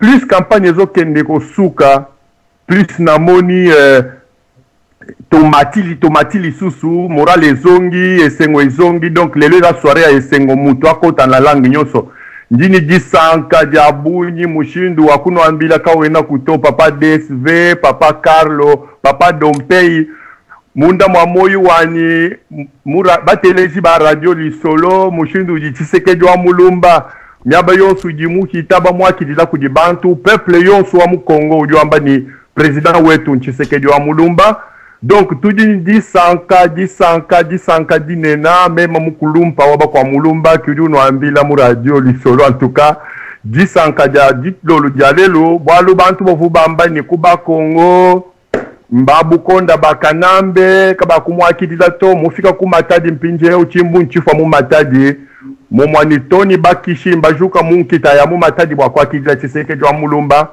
plus campagne ezokende kosuka plus namoni Tomati tomati lisusu morale ezongi esengo ezongi donc lelo eza soiree ya esengo mutu akota na langue nionso ndini disanka dia bunyi mushindu wa kunuambila kawena kuto papa DSV papa Carlo papa Dompey munda mua moyi wanyi mura bateleji ba radio lisolo mushindu udi Tshisekedi wa mulumba miaba yonso udi muhitaba muakidila kudi bantu peuple yonso wa mu Congo udi wamba ni President wetu Ntshisekedi wa Mulumba donc tudi ni disanka disanka disanka dinena mema mukulumpa wa bakua Mulumba ki udi unuambila mu radio lisolo en tout cas disanka dia dilolu dia lelu bualu bantu bavu bamba ni ku ba Congo mba bukonda ba Kanambe kabakumuakidila to mufika ku Matadi mpindieu tshimbu ntshifua mu Matadi mumua ni Tony Bakishi mbajuka mu nkita ya mu Matadi bua kuakidila Tshisekedi wa Mulumba.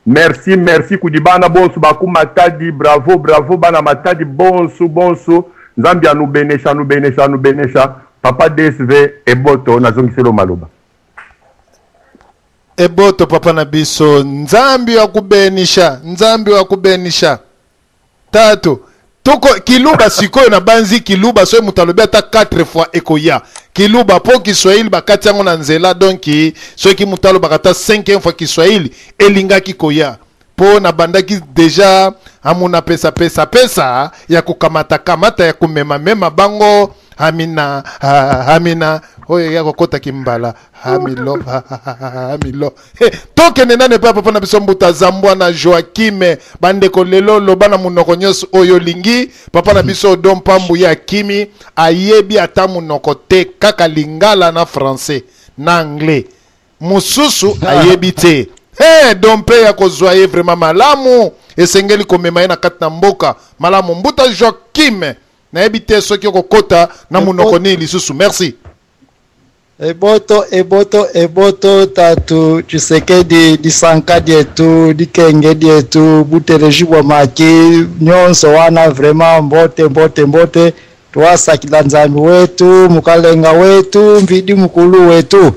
Merci merci kudi bana bonsu ba ku Matadi bravo bravo bana Matadi bonsu bonsu Nzambi anubenesha anubenesha anubenesha papa DSV eboto nazongiselo maloba. Eboto papa na biso Nzambi akubenisha Nzambi akubenisha Tatu toko kiluba sikoyo na banzi kiluba soki moto alobi ata 4 fois ekoya kiluba po kiswahili bakati yango na nzela donc soki moto alobaka ata 5 fois kiswahili elingaki koya po nabandaki deja amuna pesa pesa pesa ya kokamata kamata ya komema mema bango amina amina oyo ya kokota kimbala hamilo hamilo Hey, tokende nani epai papa na biso mbuta zambwa na joakime bandeko lelo loba na monoko nyonso oyo olingi papa na biso odo mpambu ye akimi ayebi ata monoko te kaka lingala na français na anglais mosusu ayebi te hey, dompe ya kozwa ye vraiment malamu esengeli komema ye na kati na mboka malamu mbuta joakime nayebi te soki okokota na monoko nini lisusu merci Eboto eboto eboto tatu Tshisekedi disanka dietu dikenge dietu buteleji bua maki nionso wana vraiment mbote mbote mbote tuasakidila Nzambi wetu mukalenga wetu mvidi mukulu wetu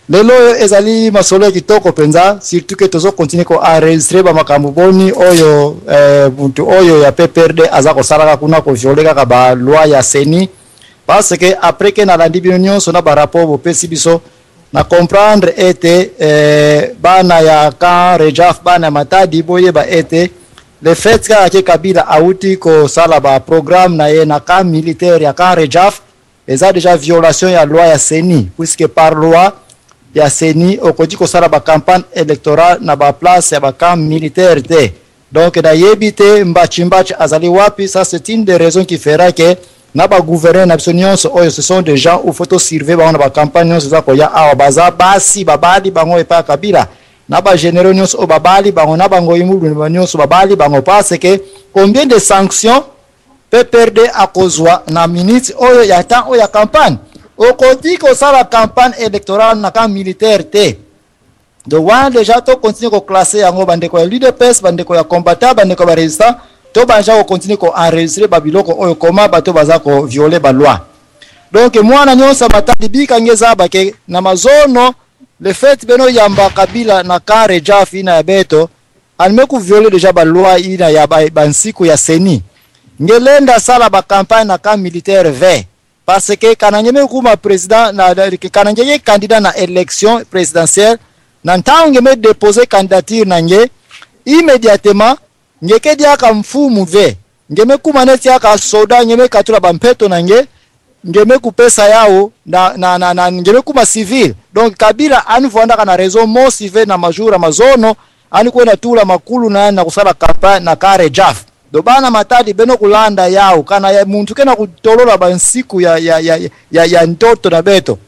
lelo oyo ezali masolo ya kitoko penza surtout que tozo continuer ko enregistrer ba makambo boni oyo eh, mutu oyo ya PPRD aza kosalaka kuna ko violer kaka ba loi ya CENI Parce que après que nalandi bino nionso na ba rapport bopesi biso na comprendre ete eh, bana ya camp Rejaf bana ya Matadi boyeba ete le fait kaka ke Kabila awuti kosala ba programme na ye na camp militaire ya camp Rejaf eza dejà violation ya loi ya CENI puisque par loi ya CENI okoki kosala ba campagne électorale na ba place ya ba camp militaire te. Donc nayebi te Mbatshi Mbatshi azali wapi, ça c'est une des raisons qui fera que na ba gouverneurs na biso nionso oyo ce sont des gens où faut to surveiller bango na ba campagne nionso eza koya awa baza basi babali bango epai ya Kabila na ba généraux nionso oyo babali bango na ba Ngoyi Mulumba nionso babali bango parce que combien de sanctions PPRD akozwa na minute oyo ya temps oyo ya campagne okoki kosala campagne électorale na camp militaire te. Donc wana dejà to continuer ko classer yango ba ndeko ya l'UDPS, ba ndeko ya combattant, ba ndeko ya ba resistant, to banja ko continuer ko enregistrer ba biloko oyo comment bato baza ko violer ba loi. Donc mwana nyonso Matadi bika ngeza bake na mazono le fait beno yamba Kabila na kare jaf ina ya beto anime ku violer dejà ba loi ina ya ba, ba nsiku ya CENI. Ngelenda sala ba campagne na camp militaire V. Parce que Kanangeme kuma president na Kanange ye candidat na election presidentielle na ntango ngeme deposer candidature na nge immédiatement ngeke diaka mfumu ve ngeme kuma neti aka soda ngeme katula ba mpeto na nge ngeme kupesa yao na, na, na, na ngeme kuma civil donc Kabila anivwandaka na raison mosi ve na majura mazono ani kwena tula makulu na na kusala campagne na kare jaf do bana Matadi beno kulanda yao kana ya muntu kena kutolola bansiku ya ya ya ya, ya ntoto na beto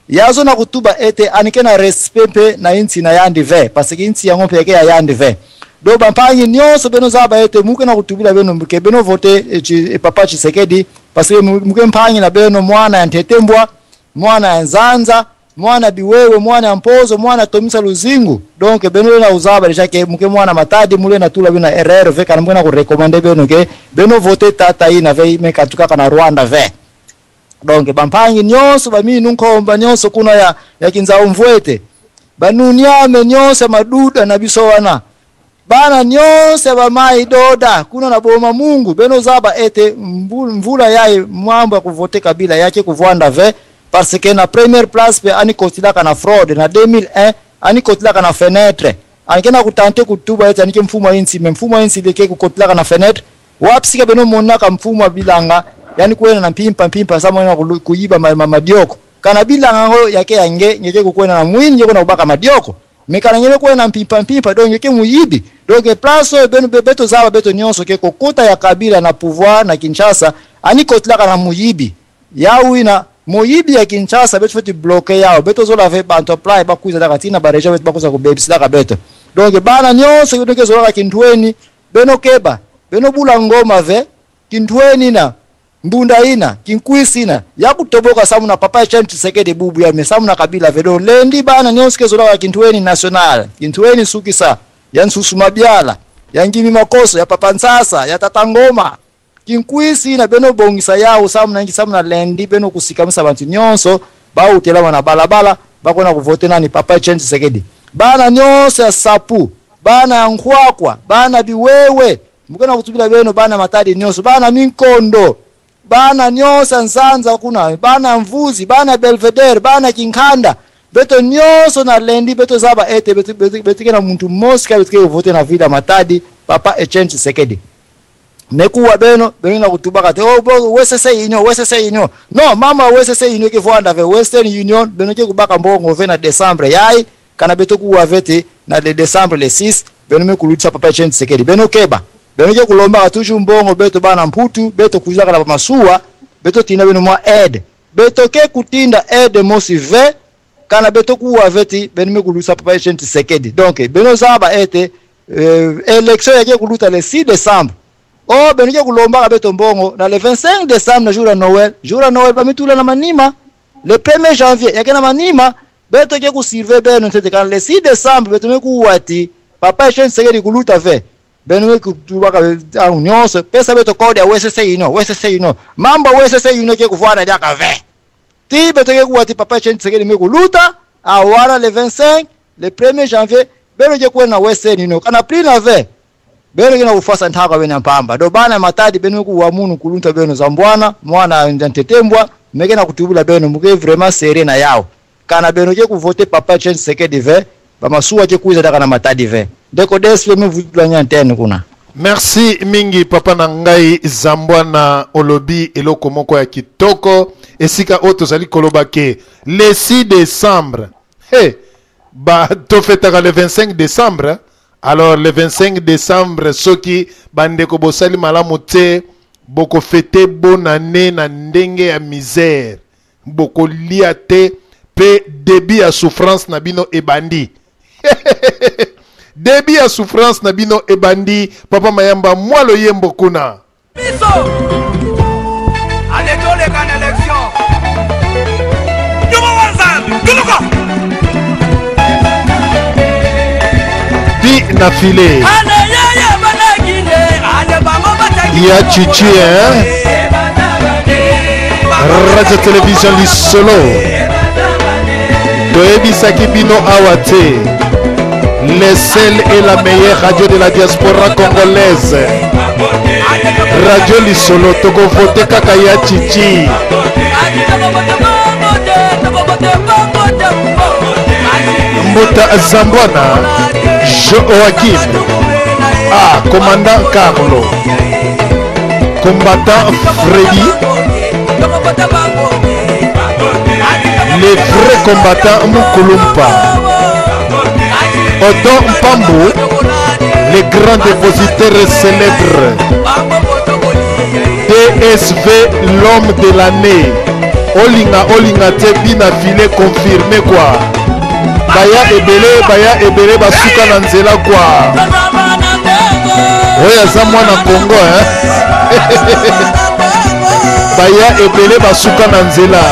yazo na kutuba ete anikena respect mpe na inti na yandi ve parce que inti yango mpe ya yandi ve do bampangi nyonso beno zaba ete muke na kutubila beno muke beno vote e, papa Tshisekedi parce que muke mpangi na beno mwana ya Ntetembwa, mwana ya Nzanza, mwana Biwewe, mwana ya Mpozo, mwana Tomisa Luzingu. Donc beno na uzaba deja ke muke mwana Matadi mule na tula bino RRV kana muke na kurecommander beno ke beno vote tata ina ve me katuka kana Rwanda ve. Donc bampangi nyonso baminu nkomba nyonso kuna ya ya kinza umvwete banuniame nyonso maduda na biso wana bana nyonso bamai doda kuna na boma Mungu beno zaba ete mvula yaye mwambo ya kuvote Kabila yake kuvwanda ve parce que na première place pe ani kotilaka na fraude na 2001 ani kotilaka na fenêtre anikena kutante kutuba ete anike mfumo insi me mfumo insi leke kukotilaka na fenêtre wapsika beno monaka mfumo wa bilanga yani kuena na mpimpa mpimpa sama na kuyiba madioko kana bilanga ngo yake yange ngeke kukwena na mwini ngeke na kubaka madioko mekana ngeke kuena mpimpa mpimpa donc ngeke muyibi donc place oyo beno beto zaba beto nyonso ke kokota ya Kabila na pouvoir na Kinshasa ani kotilaka na muyibi yawina moyibi ya Kinshasa beto feti bloquer yao beto zola ve banto apply bakuza daka tina ba region beto bakuza kubebisila beto donc bana nyonso beto zola kintweni beno keba beno bula ngoma ve kintweni na mbunda ina kinkwisi ina yakutoboka samu na papa Etienne Tshisekedi bubu ya mesamu na Kabila vedo lendi bana nyonso kezola kintweni national kintweni sukisa ya nsusu mabiala ya ngimi makoso ya papa Nsasa ya tata ngoma kinkwisi na beno bongisa yao samu na samu na lendi beno kusikamisa bantu nyonso bautela na balabala bakona kuvote nani papa Etienne Tshisekedi bana nyonso ya sapu bana ya nkwakwa bana biwewe mukena kutubila beno bana Matadi nyonso bana minkondo bana nyonso Nzanza kuna bana Mvuzi bana Belvedere bana Kinkanda beto nyonso na lendi beto zaba ete beto beto na muntu moska beto vote na vida Matadi papa Etienne Tshisekedi mekuwa beno beno na kutubaka te oh bo WSC Union WSC Union no mama WSC Union ke voanda ve Western Union beno ke kubaka mbongo ve na December yai kana beto kuwa vete na le December le 6 beno mekulutsa papa Etienne Tshisekedi beno keba beno ke kulomba toujours mbongo beto bana mputu beto kuzaka na masuwa beto tina beno mwa aide beto ke kutinda aide mosi ve kana beto kuwa veti beno mekulutsa papa Etienne Tshisekedi donc beno zaba ete élection yake kuluta le 6 décembre. Oh beno ke kulomba beto mbongo na le 25 décembre na jour ya Noël, jour ya Noël bamitula na manima le 1er janvier yake na manima beto ke kusurveiller beno ntete kana le 6 décembre beto mekuwati papa Etienne Tshisekedi kuluta ve beno mekutubaka nyonso pesa beto code ya WSC Union WSC Union mambo WSC Union ke kuvwana diaka ve ti beto ke kuwati papa Etienne Tshisekedi mekuluta awara le 25 le 1er janvier beno ke kuwa na WSC Union kana pli na ve beno kina kufasa ntaka bena mpamba do bana Matadi beno kuwa munu kulunta beno zambwana mwana ntetembwa meke na kutubula beno muke vraiment serré na yao kana beno ke kuvote papa Etienne Tshisekedi ve bamasuwa ke kuiza daka na Matadi ve ndeko despe me vutula nyantene kuna. Merci mingi papa na ngai Zambwana olobi eloko moko ya kitoko esika oyo tozali koloba ke le 6 décembre hey, ba tofetaka le 25 décembre. Alors le 25 décembre soki bandeko bosali malamu te boko fete bonne année na ndenge ya misère boko lia te pe début ya souffrance na bino ebandi. Début ya souffrance na bino ebandi. Papa Mayamba mwa loyembo kuna biso ale toleka na élection nyuma wa Nzambe tuluka bi na file ale yeye banagine ale bango bataki ya chichi hein Radio Télévision Lisolo toyebisaki bino awa te les seuls et la meilleure radio de la diaspora congolaise Radio Lisolo toko vote kaka ya chichi. Mbota Zambwana Joachim ah commandant Carlo combattant Freddy les vrais combattants Mukulumpa. Odon Mpambu, le grand dépositaire célèbre. DSV, l'homme de l'année. Olinga, olinga te, bina filet confirmé quoi. Baya ebele, baya ebele, basuka na nzela quoi. Oyo aza mwana Congo hein. Baya ebele basuka na nzela.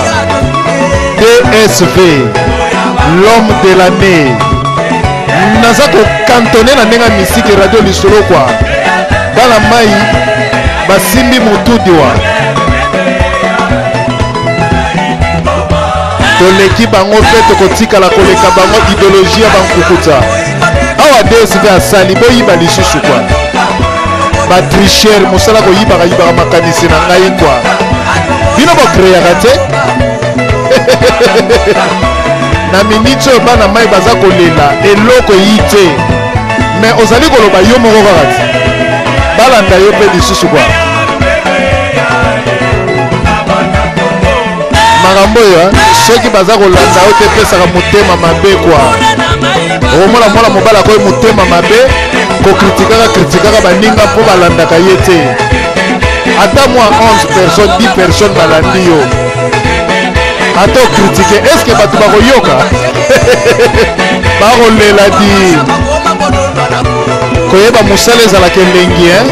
DSV, l'homme de l'année. Naza kokantone na ndenge ya misiki radio lisolo kwa. Bana mai basimbi motudi wa. Toleki bango mpe tokotikala koleka bango idéologie ya bankukuta. Awa DSV asali boyiba lisusu kwa. Ba tricheur mosala koyibaka yibaka makanisi na ngai kwa. Bino bokreaka te. Na miniti oyo bana mai baza kolela eloko eyi te, me ozali koloba yo moko kaka te, balanda yo mpe lisusu kwa makambo oyo. Soki baza kolanda yo te, epesaka motema mabe kwa. Okomona mwana mobali akoyi motema mabe kokritikaka kritikaka baninga mpo balandaka ye te. Ata mwa 11 personnes, 10 personnes balandi yo, ata okritike, eske bato bakoyoka? Bakolela di koyeba mosala ezalaka elengi, hein?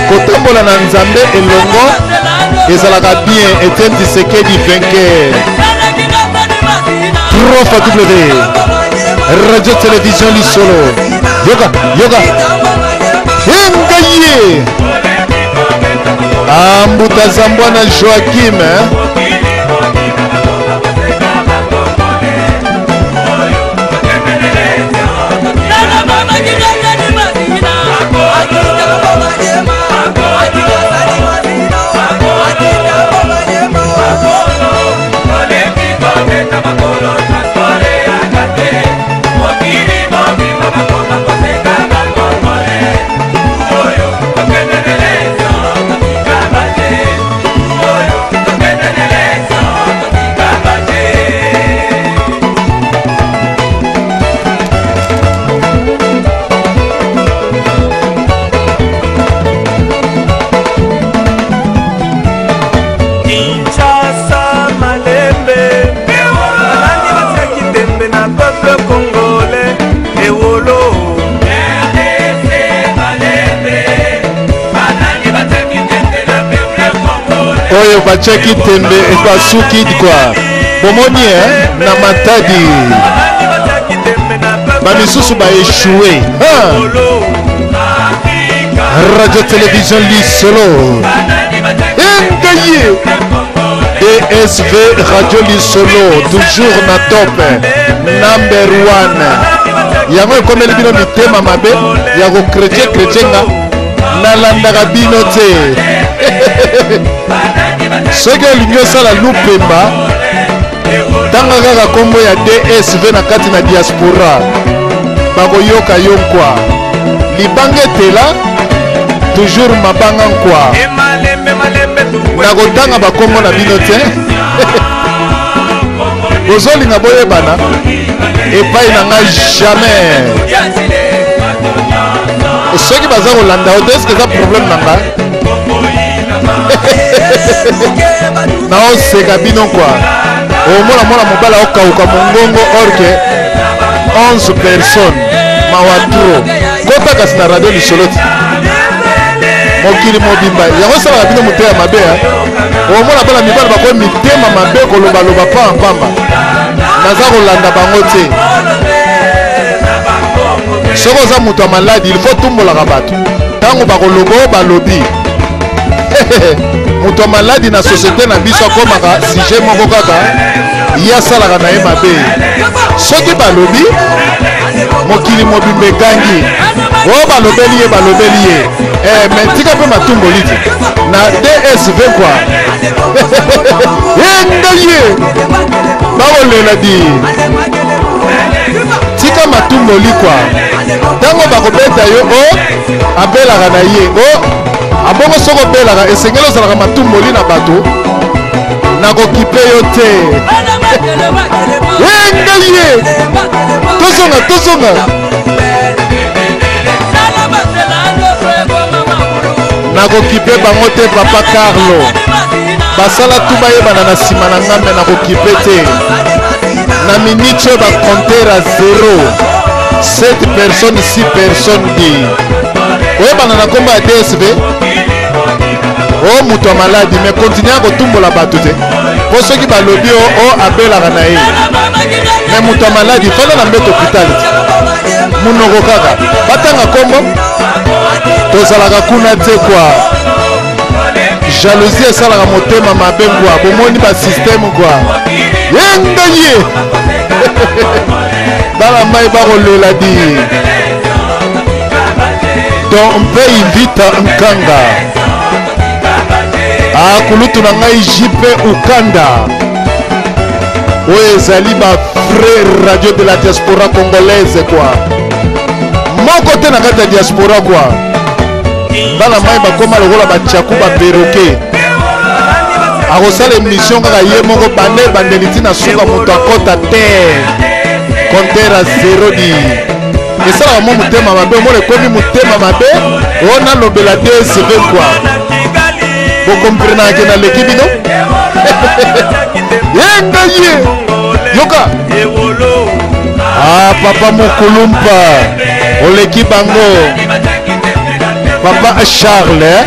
Kotambola na Nzambe elongo ezalaka bien. Etienne Tshisekedi vainqueur. 3 W Radio Télévision Lisolo. Yoka yoka engaye ambuta zambwana Joaquim, hein? Kinshasa malembe, banani batiaki tembe na peuple congolais ewolo? RDC malembe, banani batiaki tembe na peuple congolais? Oyo batiaki tembe basuki kwa. Bomoni eh, na Matadi bamisusu baéchoué. Radio Télévision Lisolo engaye DSV Radio Lisolo toujours na top number 1. Yango ekomeli bino mitema mabe ya kokretien kretien. Nga nalandaka bino te. Soki olingi osala lupemba, tanga kaka nkombo ya DSV na kati na diaspora, bakoyoka yo nkwa. Libanga etela toujours mabanga nkwa. Nakotanga bakombo na bino te. Bozolinga boyebana epai na ngai jamais. Soki baza kolanda yo te, eske eza problème na ngai? Naoseka bino kwa. Omona mwana mobali aokauka mongongo orke 11 personnes, mawa trop. Kota kasi na radio lisolo ti mokili mobimba. Yango esalaka bino motema mabe. Omona bana mibali bakoyi mitema mabe kolobaloba pambapamba. Naza kolanda bango te. Soki oza moto ya maladi, il faut tumbolaka bato ntango bakoloba oyo balobi. Moto ya maladi na société na biso akomaka sujet moko kaka ye asalaka na ye mabe. Soki balobi, mokili mobimba egangi oyo balobeli ye, balobeli ye. Eh, mais tika mpe matumboli te na DSV kwa. Engaye bakolela di tika matumboli kwa. Ntango bakobeta yo o abelaka na ye o abongo. Soki obelaka, esengeli ozalaka matumboli na bato. Nakokipe yo te. Enga ye. Tozonga, tozonga. Nakokipe bango te papa Carlo. Basala tu bayebana na nsima na ngai me nakokipe te. Na minute oyo bacompter à 0. 7 personnes, 6 personnes di. Oyebana na kombo ya DSV? O moto ya maladi me continue ya kotumbola bato te. Po soki balobi o o abelaka na ye. Me moto ya maladi fanda na mbeto hôpital te. Munoko kaka. Batanga kombo tozalaka kuna te kwa. Jalousie esalaka motema mabe kwa. Bomoni ba système kwa. Yenga ye. Bana mai bakolela di. Don mpe invita nkanga. Akulutu na ngai JP Ukanda. Oyo ezali ba vrai radio de la diaspora congolaise kwa. Moko te na kati ya diaspora kwa. Bana mai bakoma lokola ba tchaku ba perroquet. Akosala émission kaka ye moko bande ebandeli ti na suka moto akota te. Compteur à zéro di. Esalaka mwa motema mabe, omona ekomi motema mabe, oyo nalobela DSV kwa. Bokomprenaka ke naleki bino? Yenga ye! Yoka! Ah, papa Mukulumpa, oleki bango. Papa Charles, eh?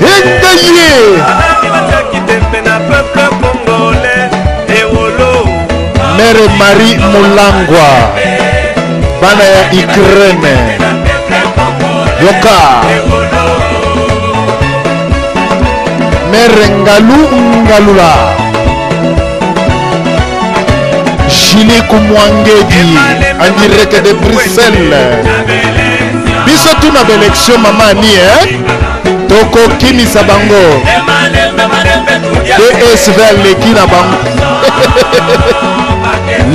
Yenga ye! Mère Marie Mulangwa, bana ya Ukraine. Yoka. Mère Ngalu Ngalula. Julie Kumwangedi en direct de Bruxelles. Biso tuna ba mama Annie, eh? Tokokimisa bango. DSV aleki na bango.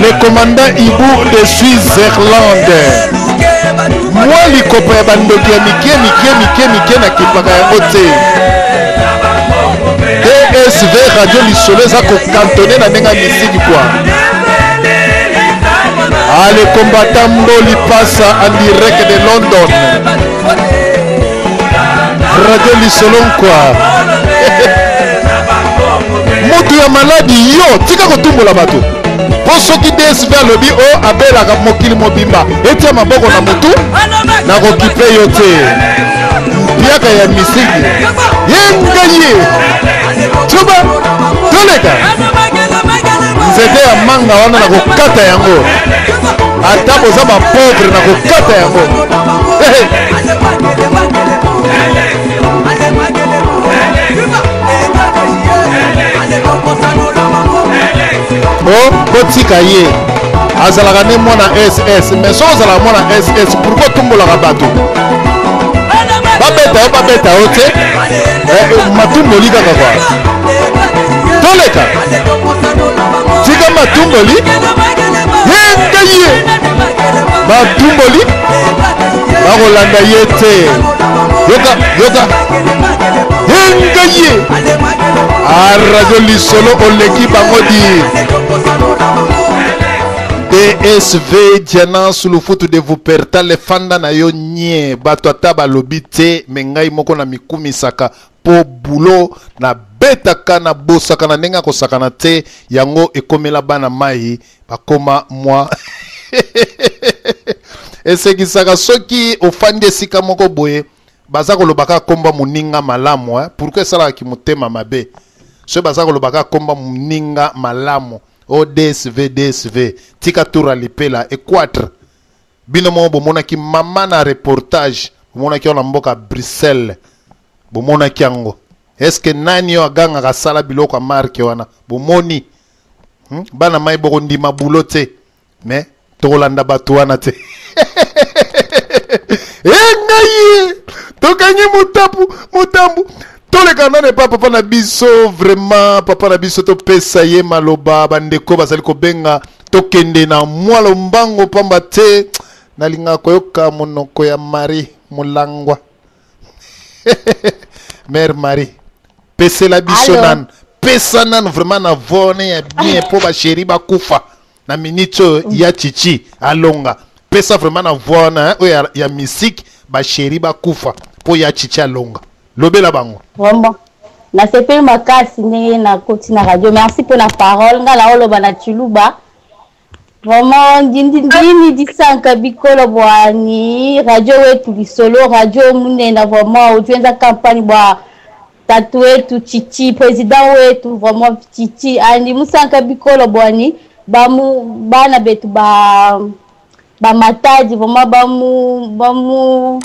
Le commandant Ibu de Switzerland. Mwa likopa ya bandoki ya mike mike mike mike nakipaka yango te. DSV Radio Lisolo eza kokantone na ndenge ya misiki kwa. Ah, le combattant Mboli Passa en direct de London. Radio Lisolo kwa. Moto ya maladi yo tika kotumbola bato. Po soki DSV alobi o abelaka mokili mobimba etia maboko na motu nakokipe yo te. Mpiaka ya misiki yenga ye tuba toleka nzete ya manga wana nakokata yango ata boza ba pauvre nakokata yango. O botika ye azalaka nde mwana SS mais soki ozalaka mwana SS pourquoi otumbolaka bato? Babeta yo babeta yo te matumboli kaka kwa. Toleka tika matumboli yenga ye matumboli bakolanda ye te. Yoka yoka yenga ye a radio lisolo oleki bango di DSV Diana Sulufutu de Wuppertal fanda na yo nye bato ata balobi te me ngai moko na mikumisaka po bulo na betaka na bosaka na ndenge akosakana te yango ekomela bana mai bakoma mwa esekisaka soki ofandi esika moko boye baza koloba kaka komba moninga malamu eh? Pourquoi esalaka ki motema mabe soki baza koloba kaka komba moninga malamu o DSV DSV tika tour alipela equatre bino moko bomonaki mama na reportage bomonaki yango na mboka Bruxelles bomonaki yango est-ce que nani oyo agangaka asala biloko ya marke wana bomoni bana mai bokondima bulo te mais tokolanda bato wana te. Engai tokangi motapu motambu toleka nane pa papa na biso vraiment papa na biso topesa ye maloba bandeko bazali kobenga tokende na mwa lombango pamba te nalingaka koyoka monoko ya Marie Mulangwa. Mère Marie, pesela biso nanu, pesa nanu vraiment na vone ya bien po ba chéri bakufa na minute oyo ya Chichi alonga. Pesa vraiment na voix wana oyo ya, ya mystique ba chéri bakufa po ya Chichi alonga. Lobela bango. Vraiment. Nasepeli makasi ndenge nakoti na radio. Merci pour la parole. Nga naoloba na Tshiluba. Vraiment ndini disanka bikolo bwani radio wetu lisolo radio munene vraiment ojuenza campagne bwa tatu wetu Chichi president wetu vraiment Chichi andi musanka bikolo bwani bamu bana betu ba ba Matadi vraiment bamu bamu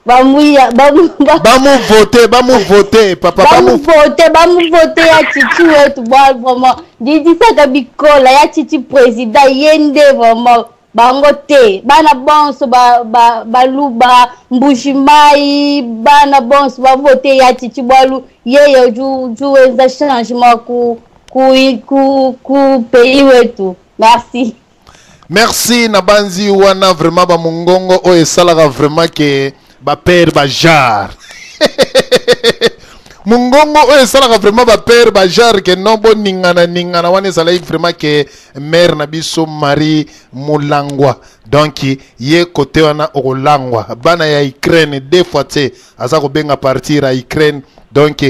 bamuya bamu bamu voter bamu voter papa bamu voter bamu voter ya Chichi wetu bwa vraiment didisaka bikola ya Chichi president ye nde vraiment bango te bana bonso baluba ba, ba Mbuji-Mayi bana bonso bavote ya Chichi bwalu yeye ju ju enza changement ku ku ku, ku pays wetu merci. Merci na banzi wana vraiment ba mungongo oyo esalaka vraiment ke ba père ba genre mungongo oyo esalaka vraiment ba père ba genre ke non boningana ningana wana ezalaki vraiment ke mère na biso Marie Mulangwa donc ye kote wana okolangwa bana ya Ukraine deux fois te aza kobenga partir ya Ukraine donc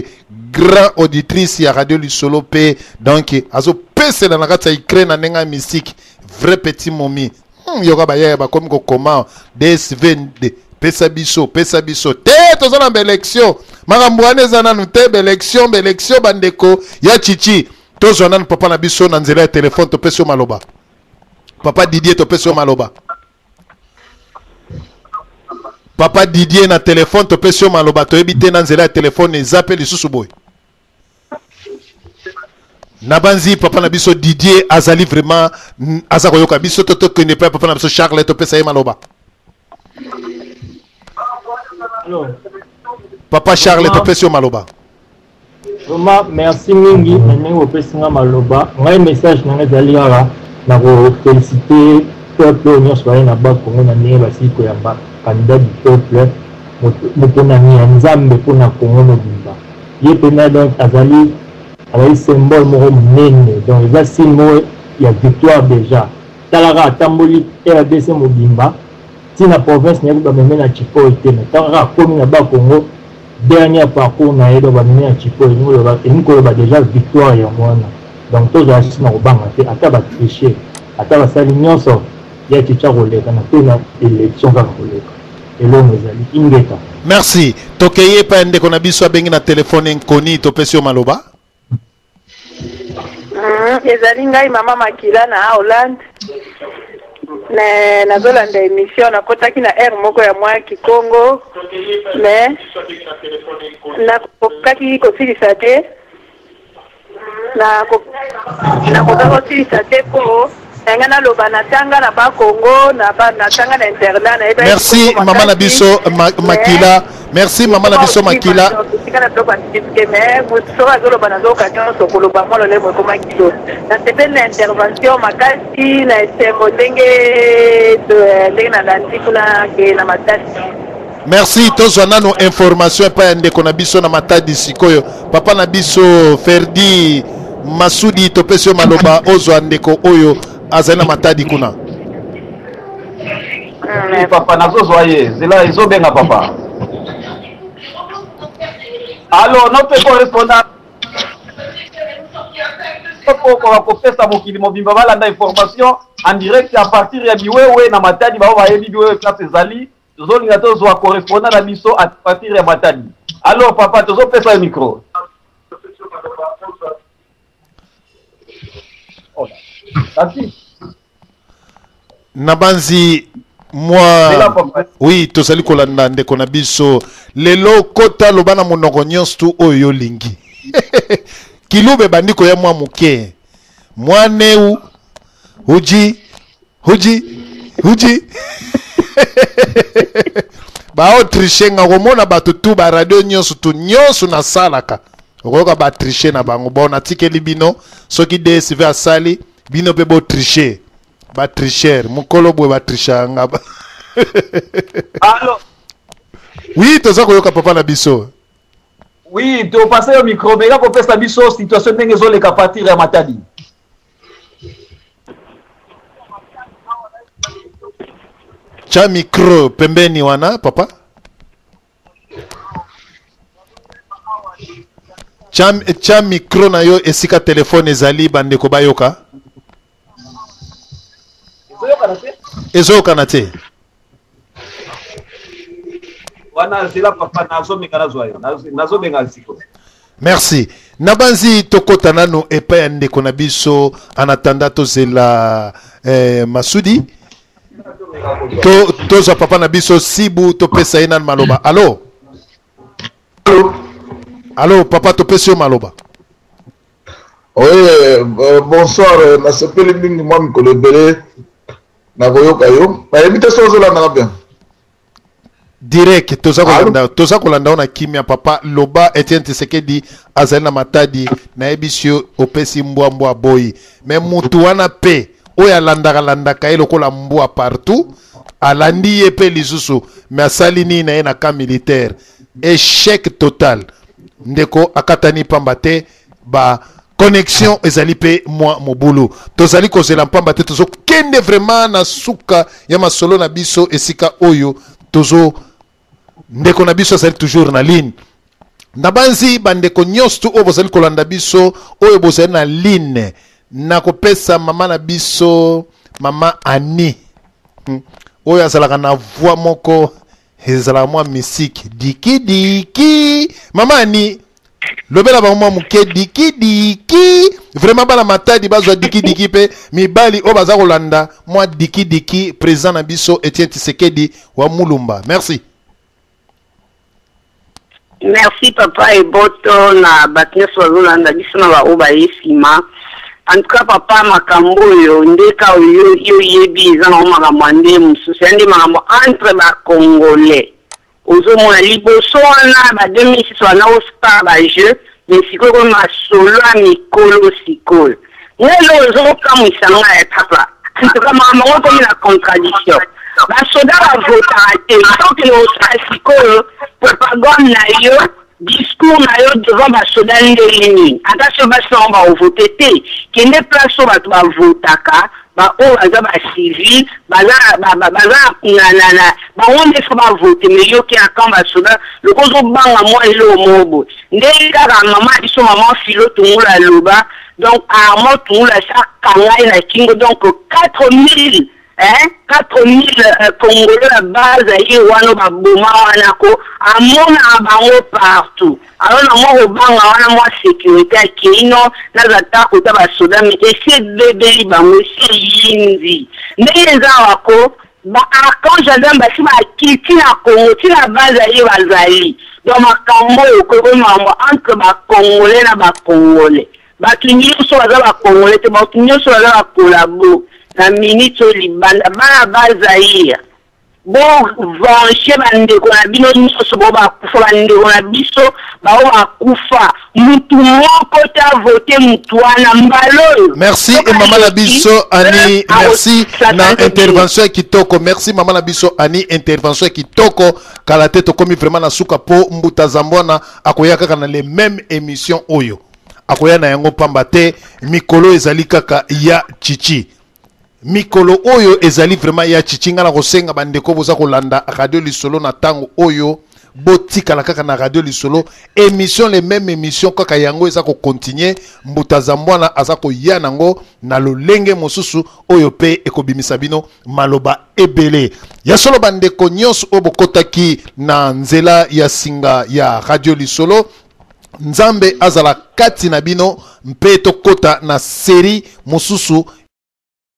grand auditrice ya radio lisolo pe donc azopesela na kati ya Ukraine na ndenge ya mystique vrai petit momi yoka bayaya bakomi kokoma DSV pesa biso pesa biso te toza na baelection makambo wana eza nanu te baelection baelection bandeko ya Chichi tozwa nanu papa na biso na nzela ya telefone topesi yo maloba papa Didier topesi yo maloba papa Didier na telefone topesi yo maloba toyebi te na nzela ya telefone eza pe lisusu boye nabanzi papa na biso Didier azali vraiment aza koyoka biso to tokende pe papa na biso Charles topesa ye maloba papa Charles topesi yo maloba Vraiment merci mingi na ndenge opesi nga maloba. Ngai message na ngai ezali kaka na ko feliciter peuple oyo nyonso baye na Bas Congo na ndenge basili koyamba candidat du peuple moponami ya Nzambe mpo na Congo mobimba. Ye mpenza donc azali azali symbole moko monene donc eza signe moko ya victoire dejà. Tala kaka atamboli RDC mobimba ti na province na ye bameme na Tshipoi te mais tala kaka akomi na Bas Congo dernier parcours na ye donc bamemi na chipo elingi koloba déjà victoire yango wana donc tozala susu na kobanga te ata batriche ata basali nyonso ya chicha koleka na mpe na élection kaka koleka elongo ezali ingeta. Merci tokei epai ya ndeko na biso abengi na telefone nkoni topesi yo maloba. Ezali ngai mama Makila na Hollande. Mais nazolanda émission nakotaki na heure moko ya mwa Kikongo mais nakokaki kosilisa te nakoka kosilisa te mpo na ngai naloba natanga na Bakongo natanga na internat nayebaki Merci mama na biso Makila. Merci mama na biso Makila. Esika na biloko ya mikemike mais soki azoloba nazoyoka nyonso koloba mwa lolemo ekoma kilo. Nasepeli na intervention makasi na esengo ndenge ndenge nalandi kuna ke na Matadi. Merci tozwa nano information epai ya ndeko na biso na Matadi sikoyo papa na biso Ferdi Masudi topesi yo maloba ozwa ndeko oyo azali na Matadi kuna. Papa nazozwa ye zela ezobenga papa. Allo notre correspondant okoka kopesa mokili mobimba balanda information en direct à partir ya Biwewe na Matadi bao bayebi Biwewe place ezali tozolinga tozwa correspondant na biso à partir ya Matadi. Allo papa tozopesa yo micro. Merci. Nabanzi mwa oui tozali kolanda ndeko na biso lelo kota loba na monoko nyonso tu oyo yolingi kilube ebandi koya mwa moke mwaneu huji huji huji baotriche nga komona bato tu baradio nyonso tu nyonso nasalaka okoyoka batriche na bango bon natikeli bino soki dsv asali bino mpe botriche batricheur mokolo boye batrichaka nga Allo oui toza koyoka papa na biso. Oui, topase yo micro, meka kopesa biso situation ndenge ezoleka partir ya Matadi. Tya micro pembeni wana papa. Tya, tya micro na yo esika telefone ezali bandeko bayoka. Ezoyokana te. Wana zela papa nazomeka nazwa yo nazobenga sikoyo. Merci. Nabanzi tokota nanu epai ya ndeko na biso en attendant tozela eh, Masudi. To tozwa papa na biso Sibu topesa ye nanu maloba. Allo? Allo papa topesi yo maloba. Oui, euh, bonsoir, euh, nasepeli mingi mwa mikolo ebele nakoyoka yo. Nayebi te soki ozolandaka bien. Direct toza kolanda toza kolanda yo na kimia papa loba Etienne Tshisekedi azali na Matadi nayebisi yo opesi mbwa mbwa aboyi mais mutu wana pe oyo alandaka landaka ye lokola mbwa partout alandi ye pe lisusu mais asali nini na ye na camp militaire echec total ndeko akatani pamba te ba connexion ezali mpe mwa mobulu tozali kozela mpamba te tozokende vraiment na suka ya masolo na biso esika oyo tozo ndeko na biso azali toujours na ligne nabanzi bandeko nyonso tu oyo bozali kolanda biso oyo bozali na ligne nakopesa mama na biso mama Annie oyo azalaka na voix moko ezalaka mwa misiki dikidiki mama Annie lobela bango mwa moke dikidiki vraiment bana matadi bazwa dikidiki mpe mibali oyo baza kolanda mwa dikidiki président na biso Etienne Tshisekedi wa Mulumba merci Merci papa Eboto na bato nyonso bazolanda biso na baoyo baye nsima. En tout cas papa makambo oyo nde ka oyo yo oyebi eza nango makambo ya nde mosusu ya nde makambo entre ba congolais ozomona liboso wana ba 2006 wana ospa ba jeu mais sikoyo ekomi masolo ya mikolo sikoyo nga eloko ezokamwisa nga ya papa en tout cas makambo yango ekomi na contradiction basoda bavotaka te sokende kosala sikoyo propagande na yo discours na yo devant basoda ndenge nini ata soki basi bango bakovote te kende place oyo bato bavotaka baoyo baza ba civil baza baza na na na bango nde fo bavote mais yo ke akan basoda loko ozobanga mwa eloko moko boye ndenge kaka mama ya biso mama Philo Tungula aloba donc Armand Tungula asi akanga ye na kingo donc 4000 hein 4000 euh, congolais ya base ye wana baboma wana ko amonaka bango partout alors na mwa kobanga wana mwa sécurité akei no naza ta kota basoda me esi ebebeli bango esi eyindi ndenge eza awa ko ba archange ya nzambe basi bakiti na congo ti na base ye bazali donc makambo oyo kokomi makambo entre bacongolais na bacongolais bato nyonso baza bacongolais te bato nyonso baza bakolabo na minute oyo libanda bana bazaire bovange bandeko na bino nyonso bao bakufa bandeko na biso bao bakufa mutu moko te avote mutu wana mbala oyo merci e mama na biso ani merci na intervention ya kitoko merci mama na biso ani intervention ya kitoko kala te tokomi vraiment na suka po mbuta zambwana akoya kaka na les mêmes émissions oyo akoya na yango pamba te mikolo ezali kaka ya chichi mikolo oyo ezali vraiment ya chichi nga na kosenga bandeko boza kolanda radio lisolo na ntango oyo botikala kaka na radio lisolo émission les mêmes émission kaka yango eza kocontinue mbuta zambwana aza koya nango na lolenge mosusu oyo mpe ekobimisa bino maloba ebele ya solo bandeko nyonso oyo bokotaki na nzela ya singa ya radio lisolo nzambe azala kati na bino mpe tokota na série mosusu.